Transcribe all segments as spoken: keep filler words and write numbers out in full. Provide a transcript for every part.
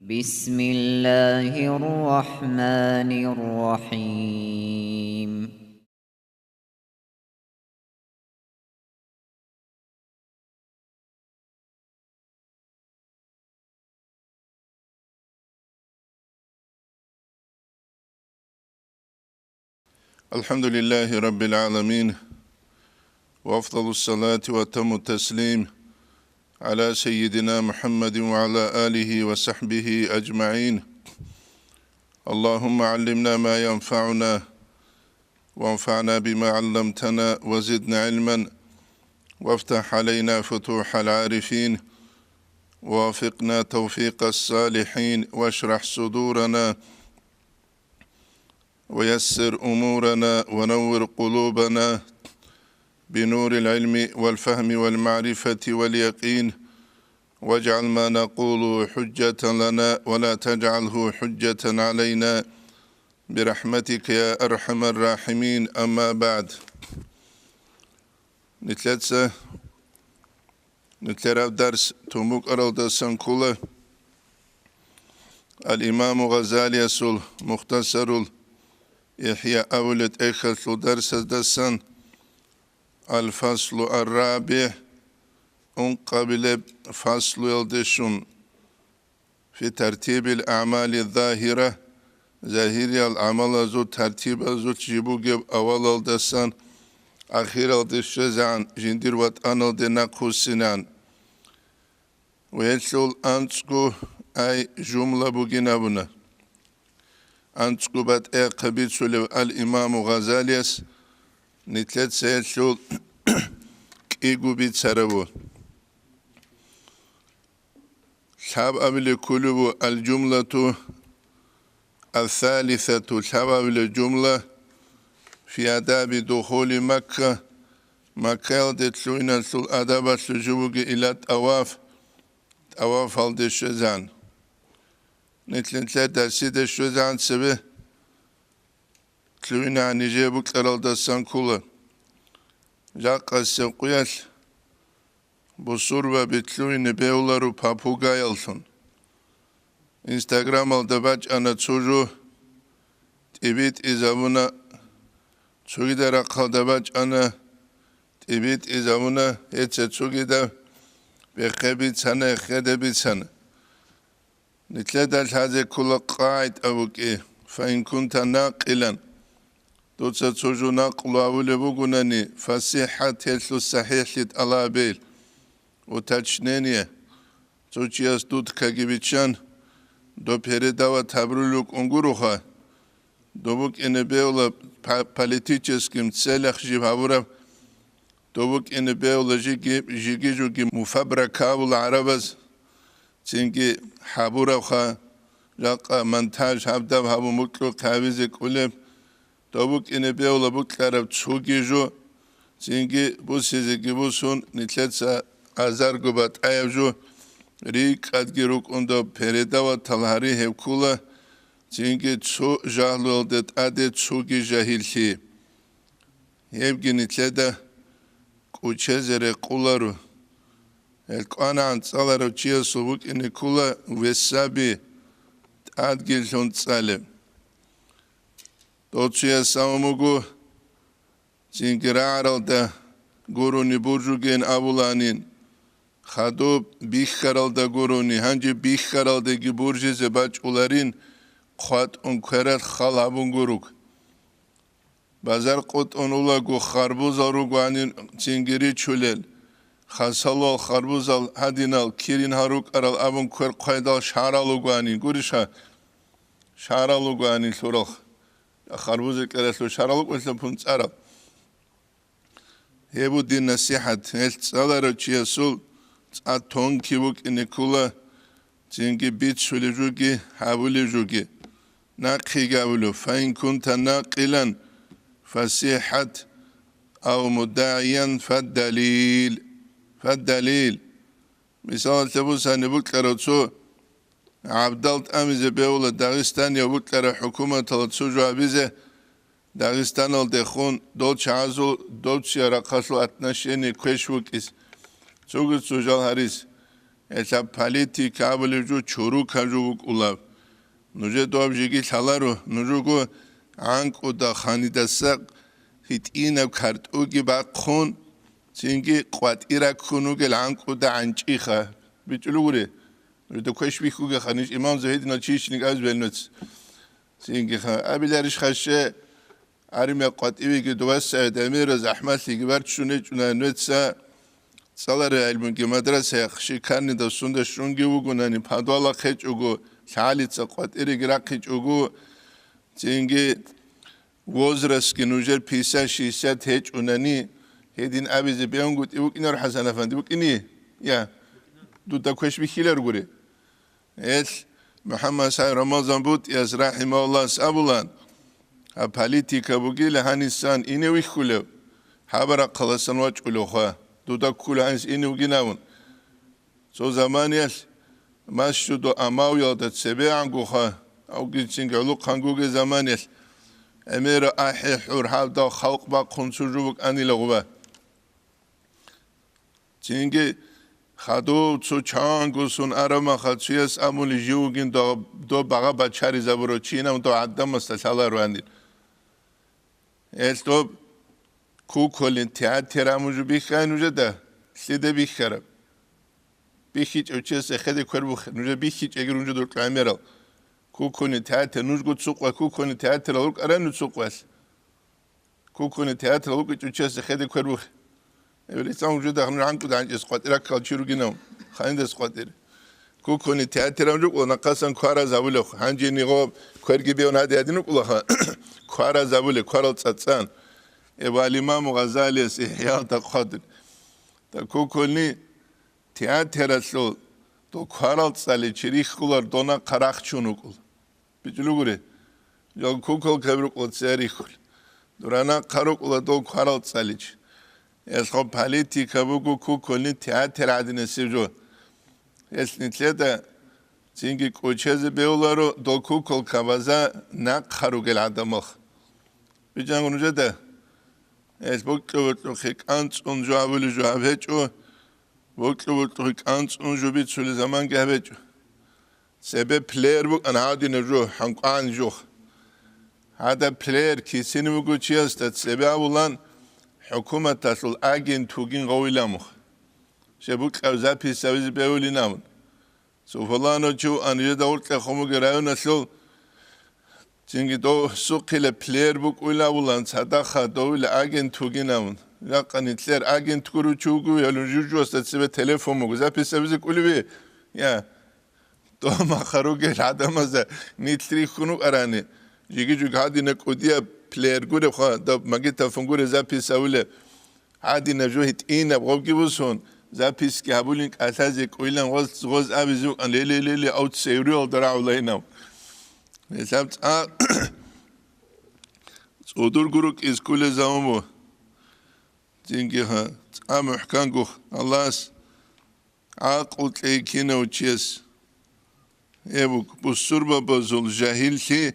بسم الله الرحمن الرحيم. الحمد لله رب العالمين، وأفضل الصلاة وأتم التسليم على سيدنا محمد وعلى آله وصحبه أجمعين. اللهم علمنا ما ينفعنا، وانفعنا بما علمتنا، وزدنا علما، وافتح علينا فتوح العارفين، ووفقنا توفيق الصالحين، واشرح صدورنا، ويسر أمورنا، ونور قلوبنا بنور العلم والفهم والمعرفة واليقين، واجعل ما نقول حجة لنا ولا تجعله حجة علينا برحمتك يا أرحم الراحمين. أما بعد. Нилъеца нилъераб дарс тун букӀаралдасан ккола Ал-Имаму Гъазалиясул Мухтасарул ИхӀя абулеб тӀехьалъул дарсаздасан. Ал-фаслу ар-рабигӀ, ункъабилеб фаслуялде щун, фи тартибил аъмали загьира, загьириял гӀамалазул тартибазулъ жиб бугеб авалалдасан ахиралде щвезегӀан жиндир ватӀаналде нахъвуссинан. Ва гьелъул анцӀго, ай, жумла бугин абуна. АнцӀго батӀияб хъа бицулев Ал-Имаму Гъазалияс нилъеца гьелъул кӀиго бицарабу. Лъабабилеб кколеб бу алжумлату ассалисату, лъабабилеб жумла, фи адаби духули Макка, Маккаялде лъугьиналъул адабалъул жо буго ила тӀаваф, тӀавафалде щвезан. Нилъ-нилъер дарсиде щвезан цебе лъугьинегӀан нижее букӀаралдасан ккола. Жакъасеб къуялъ бусурбаби лъугьине бегьуларо попугаяллъун. Инстаграмалда бачӀана цо жо, тӀибитӀизабуна, цогидал рахъалда бачӀана, тӀибитӀизабуна, гьеца цогидаб бехъе бицана, эхеде бицана. Нилъеда лъазе ккола къагӀида букӀи, фаин кунта накъилан, дуца цо жо накълу гьавулеб бугунани, фасихӀат, гьелъул сахӀихӀлъи тӀалабе. Уточнение: цо чияс дудкаги биччан, доб передавать гьабурулел рукӀун гуроха, доб букӀине бегьула па-, политическим целях жиб гьабураб, доб букӀине бегьула жиги, жиги-жуги муфабрака абула гӀарабаз, цинги гьабурабха, жакъа монтаж гьабдаб гьабун букӀухъе гьабизе кӀолеб, доб букӀине бегьула букӀараб цоги жо, цинги бусизеги бусун, нилъеца азарго батӀаяб жо, рикӀкӀадги рукӀун доб передавать гьари гьеб ккола, цинги цо жагьлуялде тӀаде цоги жагьиллъи. Гьебги нилъеда кӀучезе рекъоларо. Гьел кӀванагӀан цӀаларав чиясул букӀине ккола весаби тӀадги лъун цӀалеб. Дов чияс абун буго, цинги рагӀаралда гурони буржугейин абуланин, хадуб бихьаралда гурони, гьанже бихьаралдаги буржизе бачӀуларин, хъватӀун квералъ хал гьабун гуруг. Базар къотӀун улаго, харбузал ругоанин цинги ричулел, хасалуал харбузал гьадинал кирин гьарукӀарал абун квер хъвайдал шарал ругоанин, гуриша? Шарал ругоанин лъурал, харбузал кӀералъул шарал рукӀунлъун пунцӀарал. Гьеб буго дир насихӀат, гьелъ цӀаларав чиясул цӀа тонкий букӀине ккола, цинги бицулев жуги, гьабулев жуги. Нахъеги абулев: «Фаин кунта накъилан, фасихӀат, ав муддагӀиян, фаддалил». Фаддалил. Мисалалъе бусани, букӀарав цо гӀабдал тӀамизе бегьула Дагъистанияв букӀараб хӀукуматалда цо жо гьабизе, Дагъистаналдехун дол чагӀазул дов чияр рахъалъул отношение квеш вукӀиз, цогидаз цо жал гьариз. Гьелъаб политика абулеб жо чорокаб жо букӀулаб. Нужер доб жеги лъаларо, нужего гӀанкӀуда ханидаса гьитӀинаб картӀуги бахъун, цинги къватӀира ккун вугел гӀанкӀуда гӀанчӀиха. БичӀулугури, нужеда квеш бихьугеха, ниж имам Загьидинал чийищин гӀазе бел нуц. Цинги ха-, абиларищ хасче, армия къватӀивеги дувасаги гӀемерал захӀмалъиги варччун гьечӀуна нуца, цӀаларел гӀелмуги мадрасаялъ шикарнида сунда щунги вугунани, подвалахъ гьечӀого, лъалица къватӀиреги рахъичӀого, цинги возрастги нужер пятьдесят шестьдесят гьечӀунани, гьедин абизе бегьунгутӀи вукӀинар ХӀасан-афанди, вукӀиний? Я, дуда квеш бихьиларгури. Гьел МухӀаммад СагӀид Рамазан БутӀияс рахӀимагьуллагьас абулан, гьаб политика бугила гьанисан ине вихьулев, гьаб рахъаласан вачӀулев хва, дуда ккула гьанис ине вугин абун. Цо заманиялъ Масжиду Амавиялда цебегӀангоха, авгицин гӀолохъангуге заманиялъ, гӀемера ахӀи-хӀур гьабдал халкъ бахъун цо жо букӀанила гъуба. Цинги хадув цо чанго сун арамаха цуяс абуни жив вугин доб-, доб багъа бачаризабурав чинав дов гӀадамасда лъаларуанил. Гьелъ доб куколин театр амужу бихьай нужеда, лъида бихьараб? БихьичӀев чияс эхеде квер бухъе, нужер бихьичӀеги рунжу дуркьа гӀемерал. Куколин театр нужго цукъва, куколин театрал рукӀарай ну цукъвалъ. Кукуни театрал вукӀичӀо чиясе хеде квербухъе. Эбел ислам жо дахъ нуж гӀанкӀуда гӀанчӀес къватӀираккал чи ругинав, ханидас къватӀир. Кукуни театрал рукӀула нахъасан кваразавулев, гьанже нигъо кверги бегьун гьади-гьадин рукӀулаха, кваразавуле, кварал цӀацӀан. Эбал имаму Гъазалияс ИхӀяалда хъвадун. Та кукуни театралъул дол кварал цӀали чи риххулар дона хъарахчун рукӀул. БичӀулугури, жал куколкаби рукӀула цӀе риххулел. Дурана хъарукӀула дол кварал цӀалич. Гьелъго политика буго кукольни театр гӀадинасеб жо. Гьелъ нилъеда цинги кӀочезе бегьуларо дол куколкабаза нахъа ругел гӀадамалха. БичӀанго нужеда, гьелъ бокьа-бокьухъе кӀанцӀун жо абулеб жо гьаб гьечӀо, бокьа-бокьухъе кӀанцӀун жо бицулеб заманги гьаб гьечӀо. Цебе плеер букӀана гьадинаб жо, хӀанкъван жух. Гьадаб плеер кисин буго чиясда цебе абулан, хӀукуматалъул агент вугин гъовиламух. Щеб букьав запись гьавизе бегьулин абун. Цо фуланав чи вуан, жеда гъоркьа хъумуги районалъул, цинги дов сухъила плеер букӀуйла абулан, цадахъа довила агент вугин абун. Жакъа нилъер агент гуру чи вугев, ялун жужуасда цебе телефон буго. Запись гьавизе кӀулеви? Я. Дома харугел гӀадамазда нилъ рихьун вукӀарани, жиги-жуг гьадина кӀудияб плеер гуребха, даб магнитофон гуреб запись гьавулеб. Гьадина жо гьитӀинаб гъобги бусун, записьги гьабулин кӀалъазе кӀуйлан гъоз, гъоз абизе вукӀан, ле-ле-ле-ле, авцевриялда рагӀулайинав. Гьелъаб цӀа цӀудур гурукӀиз ккулезавун бу. Цинги гьа, цӀа мухӀкан гух, Аллагьас гӀакълу кьей кинав чияс. Гьеб бусурбабазул жагьиллъи,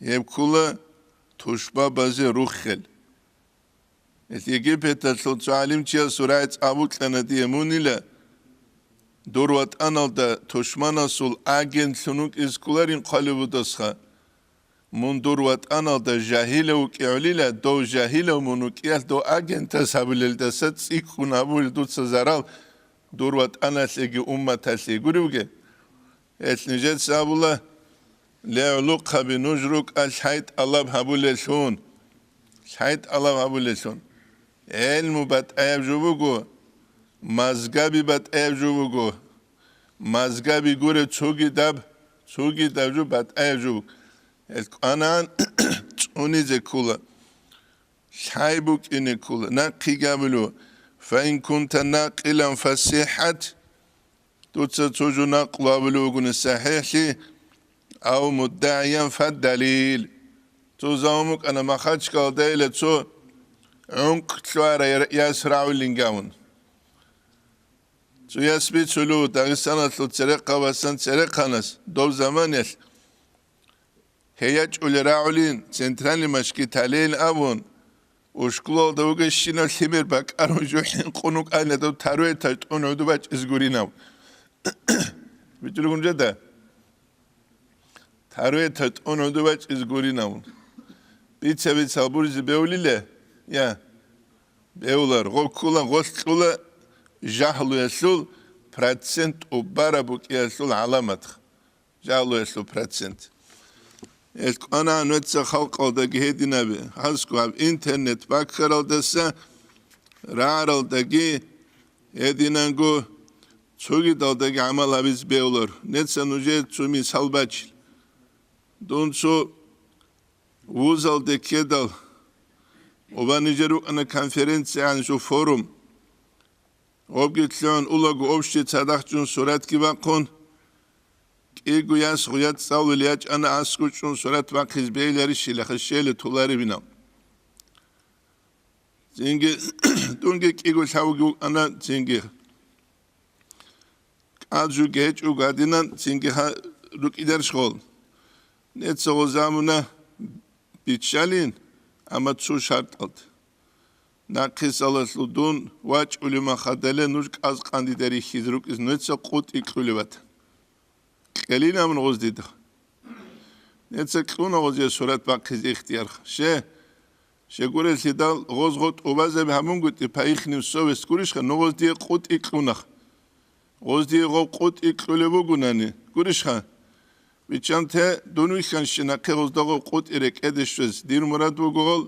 гьеб ккула тушбабазе руххел. Ил Египеталъул цо гӀалимчиясул рагӀи цӀа букьана дие мунила, дур ватӀаналда тушманасул агентлъун вукӀиз кколарин хъвалеб будасха. Мун дур ватӀаналда жагьилав вукӀигӀулила, дов жагьилав мун вукӀиялъ дов агентас гьабулелдаса цӀикӀкӀун гьабулел дуца зарал дур ватӀаналъеги умматалъе гуревги. Гьелъ нижеца абула, ле гӀолохъаби нуж рукӀа лъай тӀалаб гьабулеллъун. Лъай тӀалаб гьабулеллъун. ГӀелму батӀаяб жо буго, мазгаби батӀаяб жо буго. Мазгаби гуреб цогидаб, цогидаб жо батӀаяб жо буго. Гьел кӀванан цӀунизе ккула. Лъай букӀине ккула. Нахъе гьабулев, «Фаин кунта накъилан фасихӀат», дуца цо жо накълу гьабулев вугони сахӀихӀлъи, «ав муддагӀиян фаддалил». Цо заман букӀана Махачкалдайила цо гӀункъ лъугӀарай яс рагӀулин гавун. Цо яс бицулев Дагъистаналъул церехъабасан церехъанас дов заманиялъ гьей ячӀулел рагӀулин, центральный машгиталейин абун, ушкулалда вугещинав лъимер бакӀарун жо хӀинкъун вукӀана дов таруе тажтӀун гӀуду бачӀиз гуринав. БичӀулгун жеда. Таруе татӀун гӀодов бачӀиз гуринавун. Бица-бицал буризе бевлиле? Я. Бевлар. Гъо ккула, гъолъ кьула жагьлуялъул процент тӀубараб букӀиялъул гӀаламат. Жагьлуялъул процент. Ил кӀвана нуца халкъалдаги гьединабе, гьазго гьаб интернет баккаралдаса рагӀаралдаги гьединанго цогидалдаги гӀамал гьабиз бевлар. Неца нужее цо мисал бачил. Дун цо вузалде ккедал, оба нижер рукӀана конференция гӀан жо форум. Гъобги лъугӀун улаго общий цадахъ чӀун суратги бахъун, кӀиго яс гъуя цӀалулел ячӀана, аскӀов чӀун сурат бахъиз бейиларищила, хашейле толаребинал. Цинги дунги кӀиго лъавги вукӀана, цинги кӀал жуги гьечӀого гьадинан, цинги гьа-, рукӀидарищ гъол. Неца гъозамуна биччалин, амма цо шартӀалда. Нахъисалалъул дун вачӀулев махадале нуж кӀаз къандида рихьизе рукӀиз нуца къутӀи кьулев ватан. Кьелин амун гъоз дида. Неца кьуна гъозие сурат бахъизе ихтияр. Ще, щегурелъидал гъоз гъо тӀубазаби гьабунгутӀи, по ихним совесть гурищха, ну гъоз дие къутӀи кьунах. Гъоз дие гъо къутӀи кьулев вугунани, гурищха? Биччанте дун вихьанщи нахъе гъозда гъо къутӀи рекӀеде щвез, дир мурад вуго гъол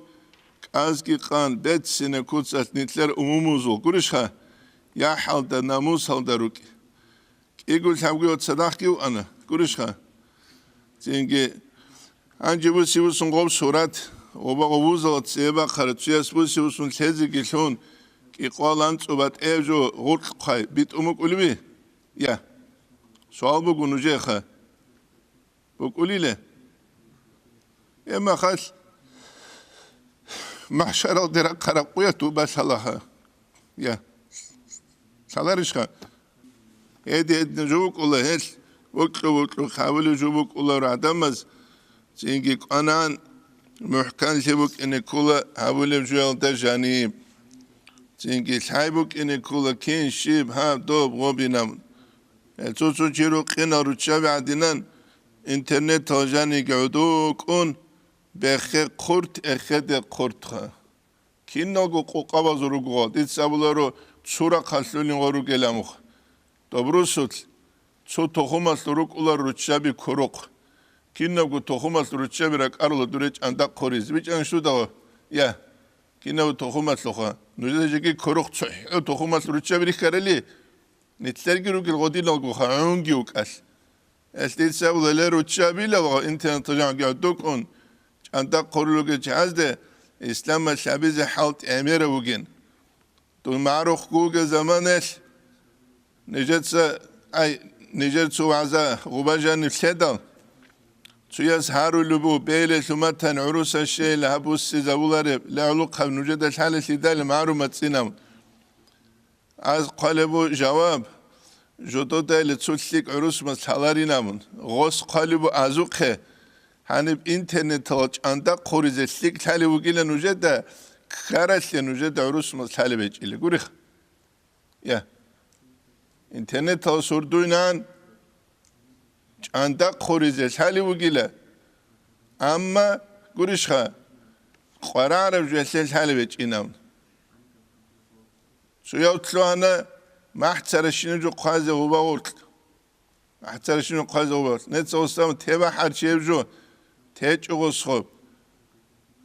кӀазги къан, беццина куцалъ нилъер умумузул, гурищха? ЯхӀалда, намусалда рукӀи. КӀиго лъабгуя цадахъги вуана, гурищха? Цинги, гьанже буси-бусун гъоб сурат, гъоба-гъо вузалат цебе бахъара, цуяс буси-бусун лъезеги лъун, кӀикъвал анцӀу батӀев жо гъуркь хъвай битӀун букӀулеби? Я. Суал буго нужеха. БукӀулиле? Гьеб махалъ, махӀшаралде рахъараб къуят уба лъалаха. Я. Лъаларищха? Гьеди-гьедин жо букӀула гьелъ, вукьу-вукьу хъавулев жо букӀулар гӀадамаз, цинги кӀванан, мухӀканлъи букӀине ккола гьавулев жоялда жаниб. Цинги лъай букӀине ккола кин, щиб, гьаб, доб, гъобинаб. Гьел цо-цо чи рукъинал руччаби гӀадинан, интернетал жаниги гӀодокӀун, бехе хъурт, эхеде хъуртха. Киналго къукъабазул ругогъал, дица абуларо, цо рахъалъулин гъо ругеламухъ. Добрусулъ, цо тухумалъул рукӀулар руччаби курухъ. Кинабго тухумалъул руччаби ракӀарула дуре чӀандахъ хъуризе. БичӀчӀана щудагъо? Я, кинабго тухумалъуха. Нужеда жеги курухъ цохӀо тухумалъул руччаби рихьарали, нилъерги ругел гъодиналгоха гӀунги вукӀалъ. Гьелъ дица абулеле руччабила ва интернеталъ гӀодокӀун, чӀандахъ хъурулел чагӀазде исламалъ гьабизе хӀалтӀи гӀемерав вугин. Дун магӀарухъ гугел заманалъ нижеца, ай, нижер цо вагӀза гъуба жаниб лъедал, цуяс гьарулеб буго, бегьлелъул матан гӀурусашейила гьаб буссизабулареб, легӀулухъаб нужеда лъалелъидали магӀару мацӀинав. Аз хъвалеб буго жаваб, жододайли цо лъикӀ гӀурусмаз лъаларин абун, гъос хъвалеб буго азухъе, гьаниб интернеталъ чӀандахъ хъуризе лъикӀ лъалев вугила нужеда, ккаралъе нужеда гӀурусмаз лъалеб гьечӀила. Гурихъ? Я. Интернеталъ сурдуйнан чӀандахъ хъуризе лъалев вугила, амма, гурищха, къварагӀараб жоялъе лъалеб гьечӀин абун. Цояв лъугьана махӀцаращинаб жо хъвазе гъуба гъоркь. МахӀцаращинаб жо хъвазе гъуба гъоркь. Неца гъосдамун те бахӀарчи гьеб жо, течӀо гъосхъо.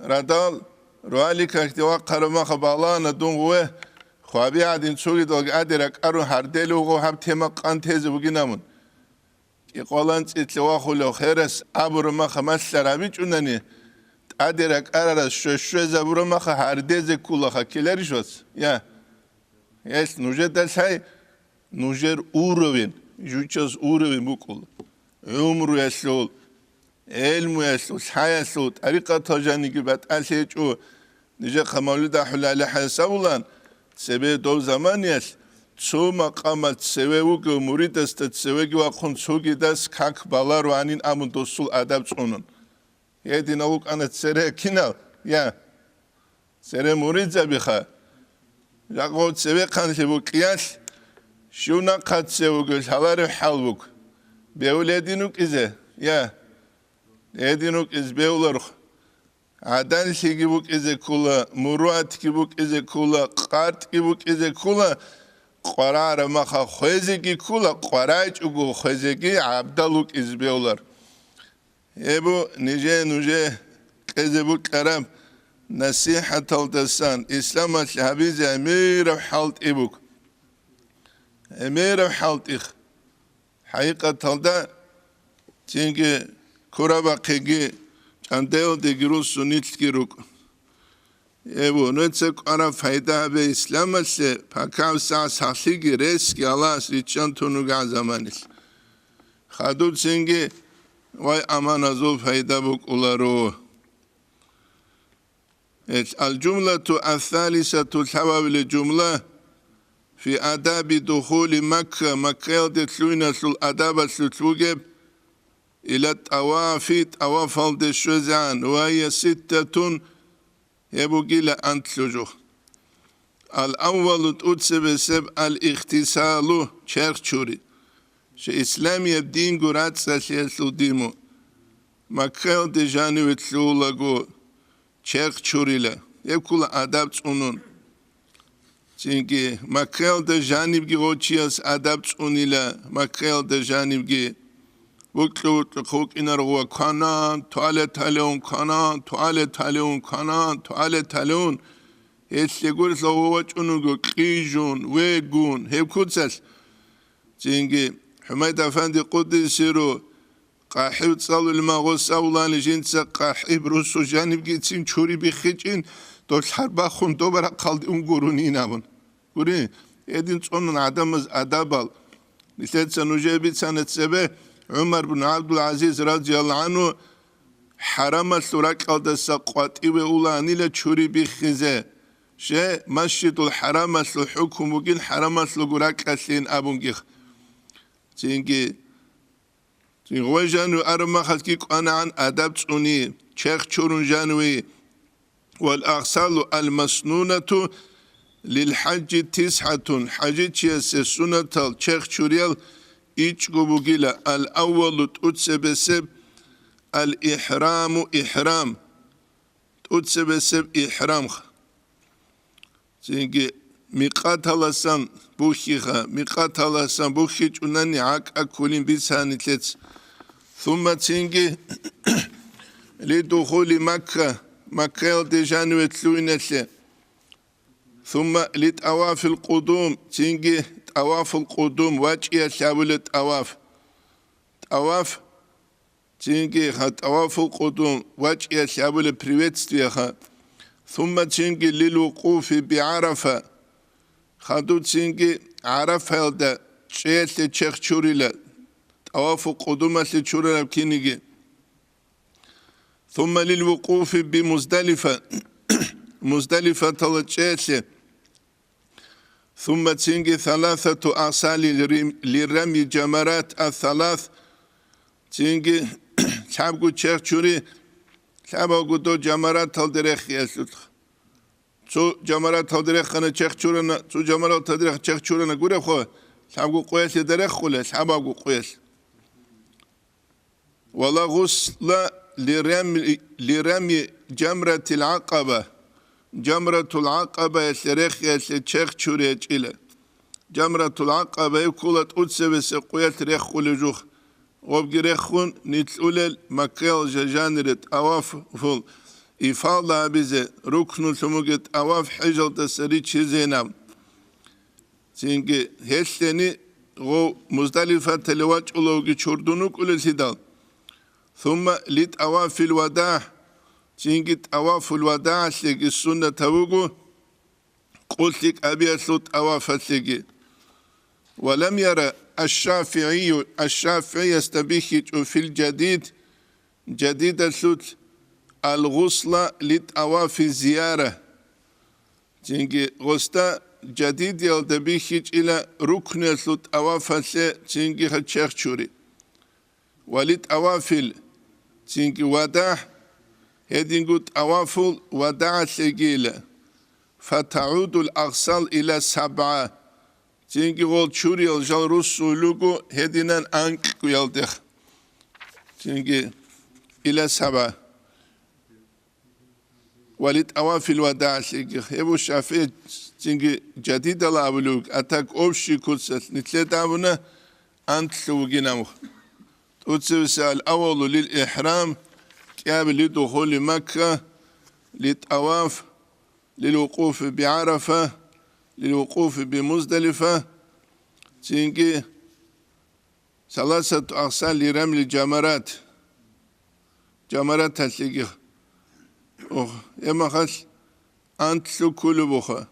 Радал, ролик рахьде вахъараб маха балагьана дун гъуве, хваби гӀадин цогидалги аде ракӀарун гьардел вуго гьаб тема къан тезе бугин абун. КӀикъвалан цӀитлъи вахулев херас абураб маха малъар гьабичӀунани, тӀаде ракӀарарас щве-щвезабураб маха гьардезе ккулаха ккеларищ вац? Я. Гьелъ нужеда лъай, нужер уровень, жучаз уровень букӀула. ГӀумруялъул, гӀелмуялъул, лъаялъул, тӀарикъатал жаниги батӀалъи гьечӀо, нижехъа мавлид ахӀулали хӀасабулан, цебе дов заманиялъ цо макъамалъ цеве вугев муридасда цевеги вахъун цогидас как баларо гьанин абун досул адаб цӀунун. Гьединав вукӀана цере кинал, я, цере муридзабиха. Жакъо цевехъанлъи букӀиялъ, Щив нахъа цеве вугев лъаларев хӀал вуго. Бевледин вукӀизе, я, гьедин вукӀизе бевларухъ. ГӀаданлъиги букӀизе ккола, муруатги букӀизе ккола, къартӀги букӀизе ккола, къварагӀараб мехалъ хвезеги ккола, къварагӀичӀого хвезеги гӀабдал вукӀизе бевлар. Гьеб нижее нужее кьезе букӀараб насихӀаталдасан исламалъе гьабизе гӀемераб хӀалтӀи буго. ГӀемераб хӀалтӀихъ. ХӀакъикъаталда, цинги курабахъеги, чӀандаялдеги руссун нилъги рукӀун. Эбу, нуца кӀвараб пайда гьабе исламалъе, пакав сагӀ сахлъиги ресги Аллагьас риччан тунугагӀ заманилъ. Хадуб цинги вай аманазул пайда букӀуларо. Ил алжумлату ассалисату лъабабилеб жумла фи адаби духули Макка, Маккаялде лъугьиналъул адабалъулъ бугеб, ила тӀавафи, тӀавафалде щвезегӀан, ва гьия ситтатун, гьеб бугила анлъу жо. Ал-аввалу, тӀуцебесеб, ал-ихтисалу, черх чури. Ше исламияб динго рацӀцӀалъиялъул диму. Маккаялде жаниве лъугьулаго черх чурила, гьеб ккола адаб цӀунун. Цинги Маккаялда жанибги гъов чияс адаб цӀунила, Маккаялда жанибги. Букьу-букьухъ вукӀинаро ва кванан, туалет гьалевун, кванан, туалет гьалевун, кванан, туалет гьалевун. Гьелъие гурелъа гъов вачӀун вуго кьижун, вегун, гьеб куцалъ. Цинги ХӀумайд афанди къуддиса сирругьу къахӀив цӀалулеб мехалъ гъос абулаан жинца къахӀиб руссу жанибгицин чури биххичӀин, дол лъарбахун доба рахъалде ун гурунин абун. Гури, гьедин цӀунун гӀадамаз адабал. Нилъеца нужее бицана цебе ГӀумар бин ГӀабдул-ГӀазиз радияллагьу гӀангьу хӀарамалъул ракьалдаса къватӀиве улаанила чури биххизе. Ше, Масжидул ХӀарамалъул хӀукму бугин хӀарамалъулго ракьалъин абунгих. Цинги, цин гъой жанив араб мехалъги кӀванагӀан адаб цӀуни, черх чурун жанви. Вал ахсалу ал маснунату лил хӀажжи тисгӀатун, хӀажичиясе суннатал черх чуриял ичӀго бугила, ал аввалу, тӀуцебесеб, ал ихӀраму, ихӀрам, тӀуцебесеб ихӀрамха. Цинги микъаталасан бухьиха, микъаталасан бухьичӀунани гӀакӀа кколин бицани лъец. Сумма цинги лидухули Макка, Маккаялде жаниве лъугьиналъе. Сумма литӀавафил къудум, цинги тӀавафул къудум, вачӀиялъе абулеб тӀаваф. ТӀаваф, цинги ха тӀавафул къудум, вачӀиялъе абулеб приветствиеха. Сумма цинги лил вукъуфи би ГӀарафа. Хадуб цинги ГӀарафаялда чӀеялъе черх чурила, тӀавафул къудумалъе чурараб киниги. Сумма лил вукъуфи би Муздалифа, Муздалифатала чӀеялъе. Сумма цинги саласату ахсали лирам-, лирамьи жамарат ас-салас, цинги лъабгу черх чури, лъабавгу дов жамараталде рехиялъулъ. Цо жамараталде рехана черх чурана, цо жамараталде рехана черх чурана гуреб хо, лъабгу къоялъе дареххула, лъабавгу къоялъ. Вала гъусла лирами, лирами жамратил гӀакъаба. Жамратул гӀакъабаялъе рехиялъе черх чуриячӀила. Жамратул гӀакъаба гьеб ккола тӀуцебесеб къуялъ реххулев жух. Гъобги реххун, нилъ улел Маккаял жа-, жанире тӀавафул ифада абизе, рукнулъун бугеб тӀаваф хӀежалдаса риччизейин абун. Цинги гьелъени гъов Муздалифатале вачӀулевги чурдун вукӀулеллъидал. Сумма ли тӀавафил вадагь, цинги тӀавафул вадагьалъеги суннатаб буго, къуллъи кӀабиялъул тӀавафалъеги. Ва лам яра аш-ШафигӀию, аш-ШафигӀиясда бихьичӀо фил жадид, жадидалъулъ, ал-гъусла ли тӀавафи зияра. Цинги гъосда жадидиялда бихьичӀила рукниялъул тӀавафалъе цинги черх чури. Ва ли тӀавафил, цинги вадагь, гьединго тӀавафул вадагьалъегийила. ФатагӀудул ахсал ила сабгӀа. Цинги гъол чуриял жал руссулел руго гьединан анкьгоялдех. Цинги ила саба. Ва ли тӀавафил вадагӀалъеги, гьеб ШафигӀи цинги жадидала абулев, а так общий куцалъ нилъеда абуна, анлъу вугин абун. ТӀоцебесеб ал-аввалу лил ихрам, кӀиабилеб духули Макка, ли тӀаваф, лил вукъуфи би ГӀарафа, лил вукъуфи би Муздалифа, цинги саласату ахсал ли рамли жамарат, жамараталъеги. Ох, гьеб мехалъ анлъу кколеб буха,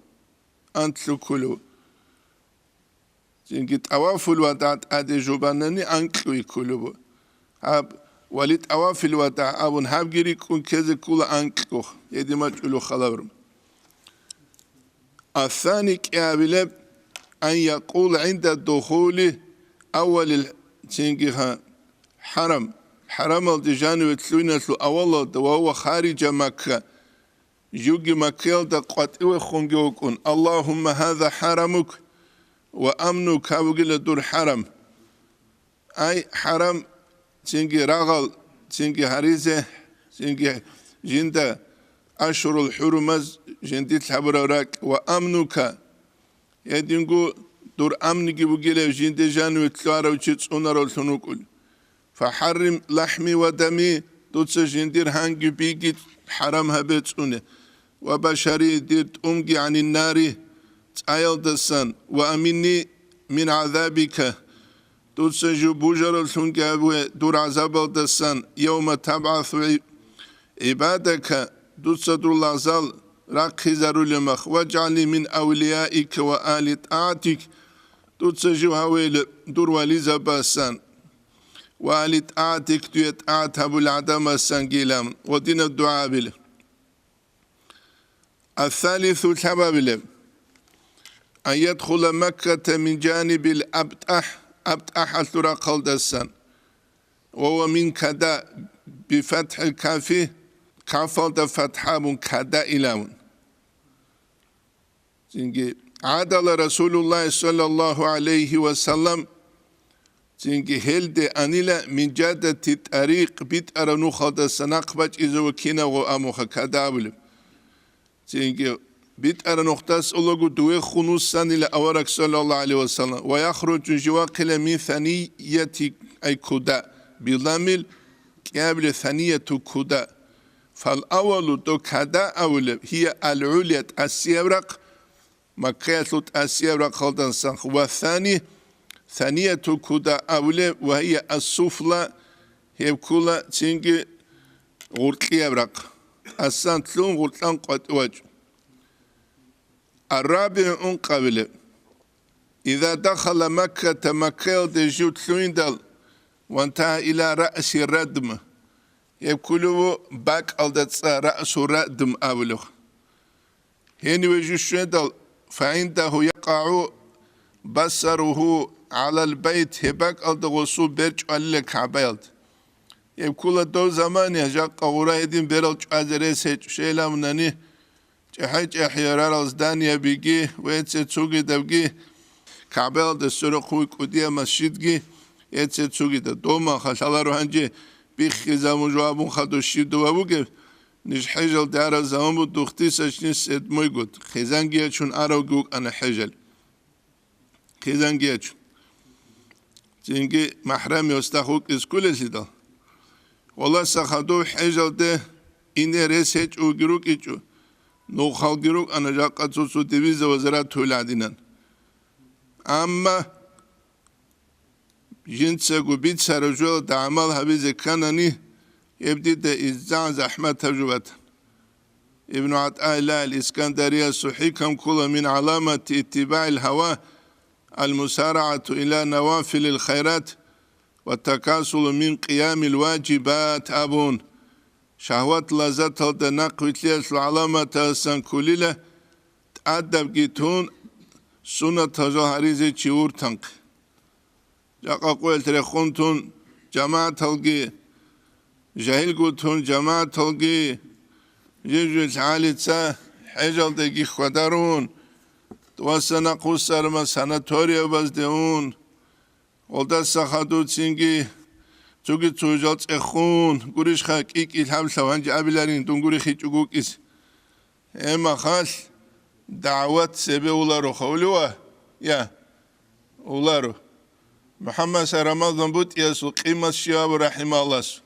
анлъу кколеб. Цинги тӀавафул вадагӀ тӀаде жубанани анкьуй кколеб бу. Гьаб, ва ли тӀавафил вадагӀ абун гьабги рикӀкӀун ккезе ккола анкьго, гьедин бачӀулев халаврум. Асани кӀиабилеб, ан якъул гӀинда духули аввалил, цинги ха-, хӀарам, хӀарамалде жаниве лъугьиналъул авалалда ва ва хариджа Макка, живги Маккаялда къватӀивехунги вукӀун, Аллагьумма гьаза хӀарамук ва амнук, гьаб бугила дур хӀарам. Ай, хӀарам, цинги рагъал, цинги гьаризе, цинги жинда ашгьурул хӀурумаз жиндилъ гьабураб ракӀ ва амнука, гьединго дур амниги бугилев жинде жаниве лъугьарав чи цӀунаравлъун вукӀун. ФахӀаррим лахӀми ва дами, дуца жиндир гьанги биги хӀарам гьабе цӀуне, ва башари, дир тӀумги гӀанин нари, цӀаялдасан, ва аминни мин гӀазабика, дуца жив бужаравлъунги гьабе дур гӀазабалдасан, явма табгӀасу гӀи-, гӀибадака, дуца дур лагъзал рахъизарулеб мах, ваджгӀални мин авлияика ва али тӀагӀатик, дуца жив гьавейилеб дур вализабасан ва али тӀагӀатик, дуе тӀагӀат гьабулел гӀадамасанги илан, ва динаб дугӀа абила. Асалису лъабабилеб, ан ядхула Макката мин жанибил абтӀахӀ, абтӀахӀалъул рахъалдасан, ва ва мин када, бифатхӀил кафи, кафалда фатхӀа абун када илавун. Цинги гӀадала Расулуллагь саллаллагьу гӀалайгьи ва саллам, цинги гьелде анила мин жадати тӀарикъ, битӀараб нухалдаса нахъ бачӀизе ва кинабго амуха када абулеб. Цинги битӀараб нухдас улаго дуе хун вуссанила авараг саллаллагьу гӀалайгьи ва саллам, ва яхруджу, жив вахъила мин санияти, ай куда, биламил, кӀиабилеб санияту куда. Фал аввалу, дов када абулеб, гьия ал-гӀулия, тӀасияб рахъ, Маккаялъул тӀасияб рахъалдасан, ва сани, санияту куда абулеб, ва гьия ас-суфла, гьеб ккола цинги гъуркьияб рахъ, тӀасан лъун гъуркьан къватӀивачӀун. Ар-рабигӀу, ункъабилеб, иза дахала Макката, Маккаялде жив лъугьиндал, вантагьа ила раъси радм, гьеб кколев ву бакӀалда цӀа, раъсу радм абулев. Гьениве жив щведал, фагӀиндагьу якъагӀу басаругьу гӀалал байт, гьеб бакӀалда гъосул бер чӀвалила КагӀбаялда. Гьеб ккола дов замане, жакъа гъура гьедин берал чӀвазе рес гьечӀо, щайилан абунани, чӀехӀе-чӀехӀе рарал зданиябиги ва эце цугидабги, КагӀбаялда сверухъ вуй кӀудияб масжидги, эце цугидаб. Дома халъаларо гьанже биххизабун жо абун хадур щиб дова бугеб, ниж хӀежалде араб заман буго, две тысячи седьмой год. Хъизанги ячун аравги вукӀана хӀежал. Хъизанги ячун. Цинги махӀрами гьосда вукӀизе кколелъидал. Гъоласа хадув хӀежалде ине рес гьечӀоги рукӀичӀо, нухалги рукӀана жакъа цо-цо дивиза ва зарат гьуйла гӀадинан. Амма жинцаго бицараб жоялда гӀамал гьабизе кканани, гьеб дида иззагӀан захӀматаб жо батана. Ибну ГӀатаиллагь ал-Искандариясул хӀикам ккола: мин гӀаламати иттибагӀил гьава ал-мусарагӀату ила навафилил хайрат ва такасулу мин къиямил важибат абун. Шагьват-лаззаталда нахъвилълъиялъул гӀаламаталдасан кколила тӀадабги тун суннатал жал гьаризе чи вуртанхъ. Жакъа къоялъ рехун тун, жамагӀаталги, жагьилго тун, жамагӀаталги, жив-жив гӀалица хӀежалдаги хьвадарун, Дова санахъ вуссарма санаториябазде ун, гъолдаса хадув цинги цоги цо жал цӀехун, гурищха, кӀи-кӀи лъаб-лъаб гьанже абиларин, дун гурихъичӀого вукӀизе. Гьеб мехалъ дагӀват цебе уларо хавлива? Я, уларо. МухӀаммад Рамазан БутӀиясул къимат щиб абу, рахӀимагьуллагь.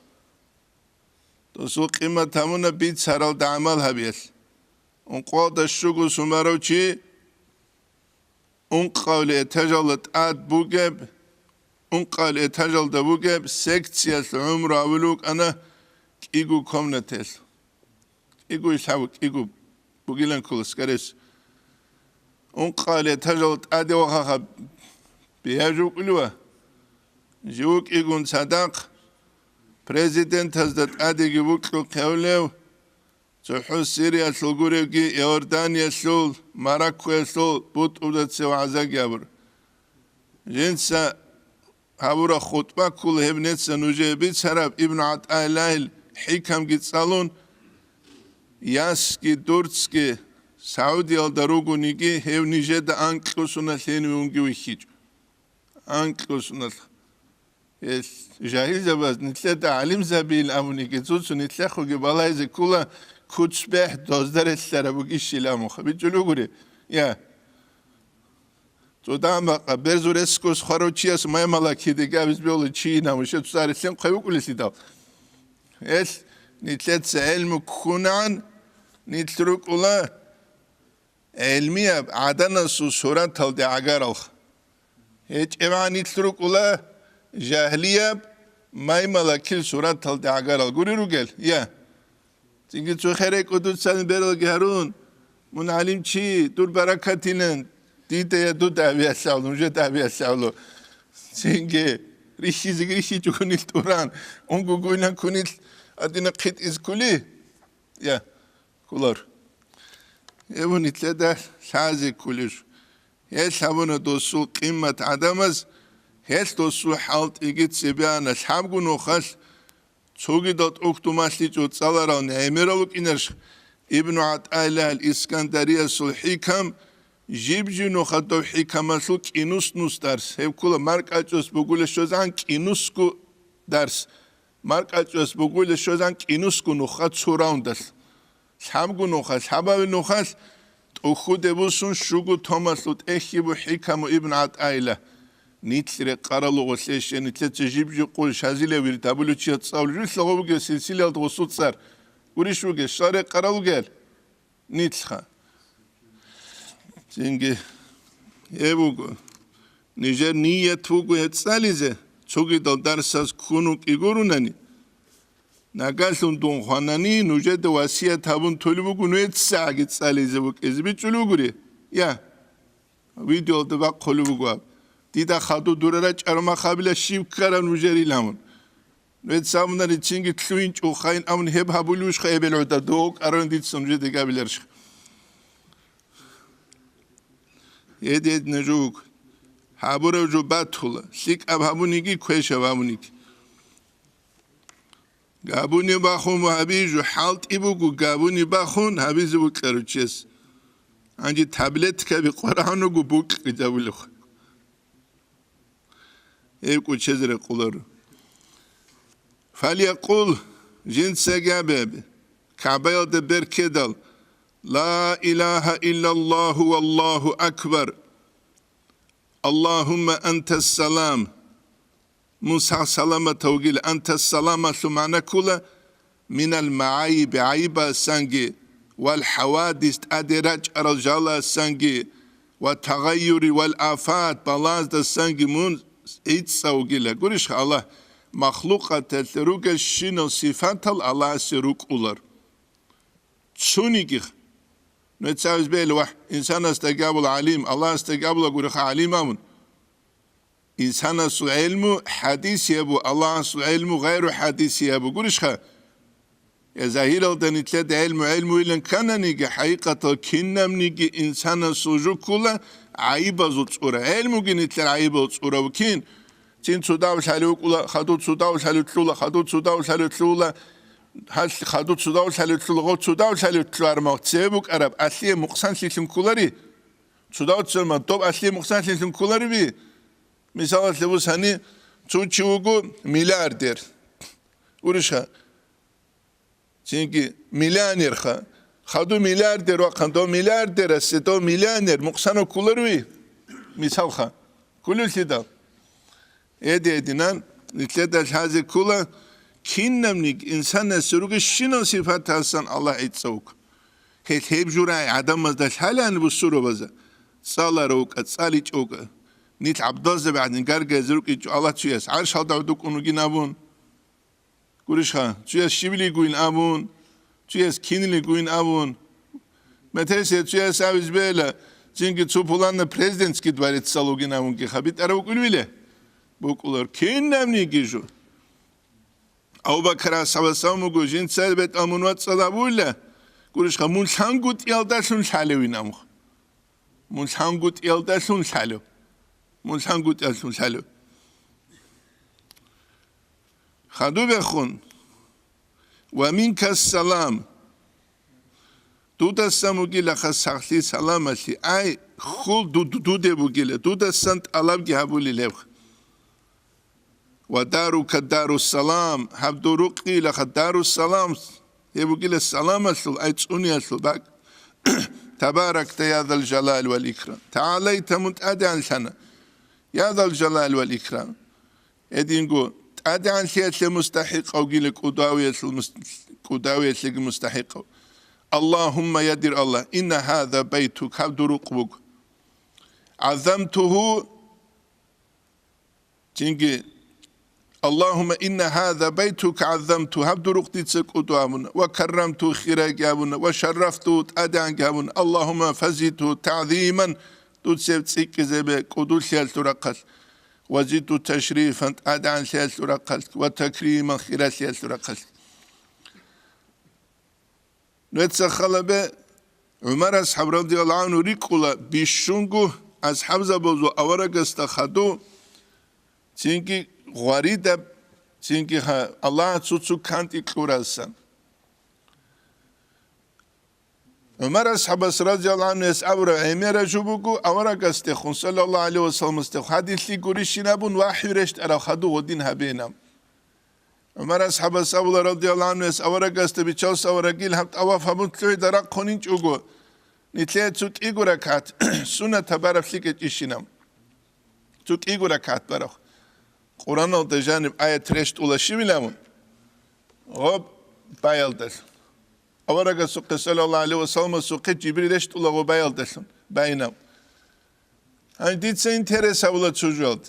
Досул къимат гьабуна бицаралда гӀамал гьабиялъ. Ункъоялда щуго сумарав чи, ункъавли этажалда тӀад бугеб, ункъавли этажалда бугеб секциялъ гӀумру гьавулев вукӀана кӀиго комнатаялъ. КӀиго ил гьав, кӀиго бугилан ккола, скорее всего. Ункъавли этажалда тӀаде вахаха, бигьа жо вукӀулев ва? Жив вукӀигун цадахъ президентазда тӀадеги вукьухъе гьавлев, цохӀо Сириялъул гуревги, Иорданиялъул, Мароккоялъул бутӀрузда цеве вагӀзаги гьабур. Жинца гьабураб хутӀба ккола гьеб, нижеца нужее бицараб, Ибн ГӀатӀаиллагьил хӀикамги цӀалун, ясги дурцги Саудиялда ругониги, гьев нижеда анкьго соналъ гьениве унги вихьичӀо. Анкьго соналъ. Гьел жагьилзабаз нилъеда гӀалимзабийин абуниги, цо-цо нилъехъеги балайзе ккола, куцбехӀ дозда релълъараб бугищилан муха. БичӀчӀулев гури? Я. ЦӀодагьаб бакъа, берзул ресго хварав чияс маймалакиде габиз бегьула чийин абун, щай цо цӀарилъин хъвай вукӀулелъидал. Гьел нилъеца гӀелму ккунагӀан, нилъ рукӀула гӀелмияб гӀаданасул сураталде гӀагаралха. ГьечӀебгӀан нилъ рукӀула жагьлияб маймалакил сураталде гӀагарал гури ругел, я. Цинги цо херекӀо дуца бералги гьарун, мун гӀалимчи, дур баракатилан, дида я дуда абиялъавлу, нужеда абиялъавлу. Цинги рихьизеги рихьичӀого нилъ тӀуран, унго гуйнан кунилъ адина хъитӀиз ккули? Я, кколар. Эбу нилъеда лъазе ккулищ? Гьел гьабуна досул къимат гӀадамаз, гьел досул хӀалтӀиги цебе ана. Лъабго нухалъ цогидал тӀухьдумалъичӀо цӀаларал гӀемерал вукӀинарищ Ибну ГӀатӀаиллагьил Искандариясул хӀикам, жиб-жиб нуха дов хӀикамалъул кӀинус-нус дарс, гьеб ккола маркӀачӀос бугулеб щвезегӀан кӀинусго дарс, маркӀачӀос бугулеб щвезегӀан кӀинусго нуха цо раундалъ. Лъабго нухалъ, лъабаве нухалъ тӀухьдуде бусун щуго томалъул тӀехьги бу хӀикаму Ибн ГӀатӀаилла. Нилъ рекъарал руго лъеще, нилъеца жиб-жиб къул шазилев вирд гьабулев чияс цӀалулел гъо бугеб силсилаялда гъусул цӀар. Гурищ бугеб, щай рекъарал ругел? Нилъха. Цинги гьеб буго. Нижер ният буго гьеб цӀализе, цогидал дарсаз ккун вукӀи гурунани. Нагагьлъун дун хванани, нужеда васият гьабун толеб буго, нужецагӀаги цӀализе букӀизе бичӀчӀулев гури? Я, видеолда бахъулеб буго гьаб. Дида хадув дура рачӀараб махабила щиб ккараб нужерил гьавун. Нужеца абунари цинги лъугьинчӀо хайин абун гьеб гьабулевищха эбел гӀода, дов кӀаран дица нужеда гьабиларищха? Гьединаб жо вуго. Гьабураб жо батула, лъикӀаб гьабуниги, квешаб гьабуниги. Габуни бахун ва гьабизе жо хӀалтӀи буго, габуни бахун гьабизе букӀарав чияс. Гьанже таблеткаби къварагӀун руго букӀинчӀебулеб. Гьеб кӀочезе рекъоларо. Фалякъул, жинцаги абе, КагӀбаялда беркедал: «Ла илагьа иллаллагьу валлагьу акбар. Аллагьумма антас салам». Мун сагъ-саламат вугила, антас саламалъул магӀна ккола, минал магӀайиби, гӀайибасанги, вал хӀавадис, тӀаде рачӀарал жаласанги, ва тагъайюри вал афат, балаздасанги мун гӀицӀцӀав вугила. Гурищха, Аллагь, махлукъаталъе ругелщинал сифатал Аллагьасе рукӀулар. Цониги. Нужеца гьабизе бегьила, вагь, инсанасда гьабула гӀалим, Аллагьасда гьабула гуриха гӀалим абун. Инсанасул гӀелму хӀадисияб бу, Аллагьасул гӀелму гъайру хӀадисияб бу, гурищха? Я загьиралда нилъеда гӀелму гӀелмуйилан ккананиги, хӀакъикъатал кинабниги инсанасул жо ккола гӀайибазул цӀура. ГӀелмуги нилъер гӀайибал цӀура вукӀин. Цин цо дагь лъалев вукӀула, хадув цо дагь лъалев лъула, хадув цо дагь лъалев лъула, гьалъ хадув цо дагь лъалев лъула, гъов цо дагь лъалев лъула, армал цебе букӀараб, алъие мукъсанлъилъун кколари? Цо давцарма доб алъе мукъсанлъилъун кколариби? Мисалалъе, вус гьани цо чи вуго миллиардер. Гурищха? Цинги миллионерха. Хадуб миллиардер вахъан, дов миллиардерасе дов миллионер мукъсанав кколаруй? Мисалха. Кколевлъидал? Эде-эдинан, нилъеда лъазе ккола, кинабниги инсанас ругещинал сипатасан Аллагь гӀицӀав вуго. Гьел гьеб журай гӀадамазда лъалаан бусурабаза, цӀаларав вукӀа, цӀаличӀев вукӀа. Нилъ гӀабдалзаби гӀадин гаргайзе рукӀинчӀо Аллагь цояс гӀаршалда гӀодукӀун вугин абун. Гурищха, цояс щибилигойин абун, цояс кинилигойин абун. Метерсия цояс абиз бегьила, цинги цо пуланна президентский дворецал вугин абунги хабитӀара вукӀулвиле? БукӀулар, кинабниги жо. Абу-Бакар асхӀабас абун буго, жинца бетӀа мун вацӀцӀад абула, гурищха, мун лъангутӀиялдалъун лъалевин амха. Мун лъангутӀиялдалъун лъалев. Мун лъангутӀиялдалъун лъалев. Хадубехун, ва минкас салам. Дудасан бугилаха сахлъи саламалъи. Ай, хьул ду-, ду-, дуде бугила. Дудасан тӀалабги гьабулел гьеб. Ва дарука дару салам. Гьаб дурукъилаха дару салам. Гьеб бугила саламалъул, ай цӀуниялъул бакӀ. Табаракта я зал жалали вал икрам. ТагӀалайта мун тӀадегӀанлъана. Я зал жалали вал икрам. Гьединго, тӀадегӀанлъиялъе мустахӀикъав гила кӀудавиялъул мус-, кӀудавиялъеги мустахӀикъав. Аллагьумма, я дир Аллагь, инна гьаза байтук, гьаб дурукъ буго. ГӀаззамтугьу, цинги, Аллагьумма инна гьаза байтук гӀаззамту, гьаб дурукъ дица кӀуду абуна, ва каррамту, хирайги абуна, ва шаррафту, тӀадегӀанги абуна, Аллагьумма фазидту тагӀзиман, дуцеб цӀикӀкӀизабе кӀудулъиялъул рахъалъ, ва зидту ташрифан, тӀадегӀанлъиялъул рахъалъ, ва такриман, хиралъиялъул рахъалъ. Нуца халабе ГӀумар асхӀаб радияллагьу гӀангьу рикӀкӀула бищунго асхӀабзабазул аварагасда хадув, цинги гъваридаб, цинги гьа-, Аллагь цо-цо кантӀи кьурасан. ГӀумар асхӀабас радияллагьу гӀангьуяс абураб гӀемера жо буго, аварагасдехун, саллаллагьу гӀалайгьи ва салламасдехун, гьадинлъи гурищин абун вахӀю рещтӀараб хадув гъодин гьабеинаб. ГӀумар асхӀабас абула радияллагьу гӀангьуяс аварагасда бичасул аварагил гьаб тӀаваф гьабун лъугӀида рахъунинчӀого, нилъее цо кӀиго ракагӀат суннатаб бараб лъикӀ гьечӀищинаб. Цо кӀиго ракагӀат бараб. Къуръаналда жаниб аят рещтӀула щибилан? Гъоб баялдалъун. Аварагасухъе, саллаллагьу гӀалайгьи ва салламасухъе, Жибрил рещтӀула гъоб баялдалъун, байинаб. Гьанже дица интерес гьабула цо жоялда.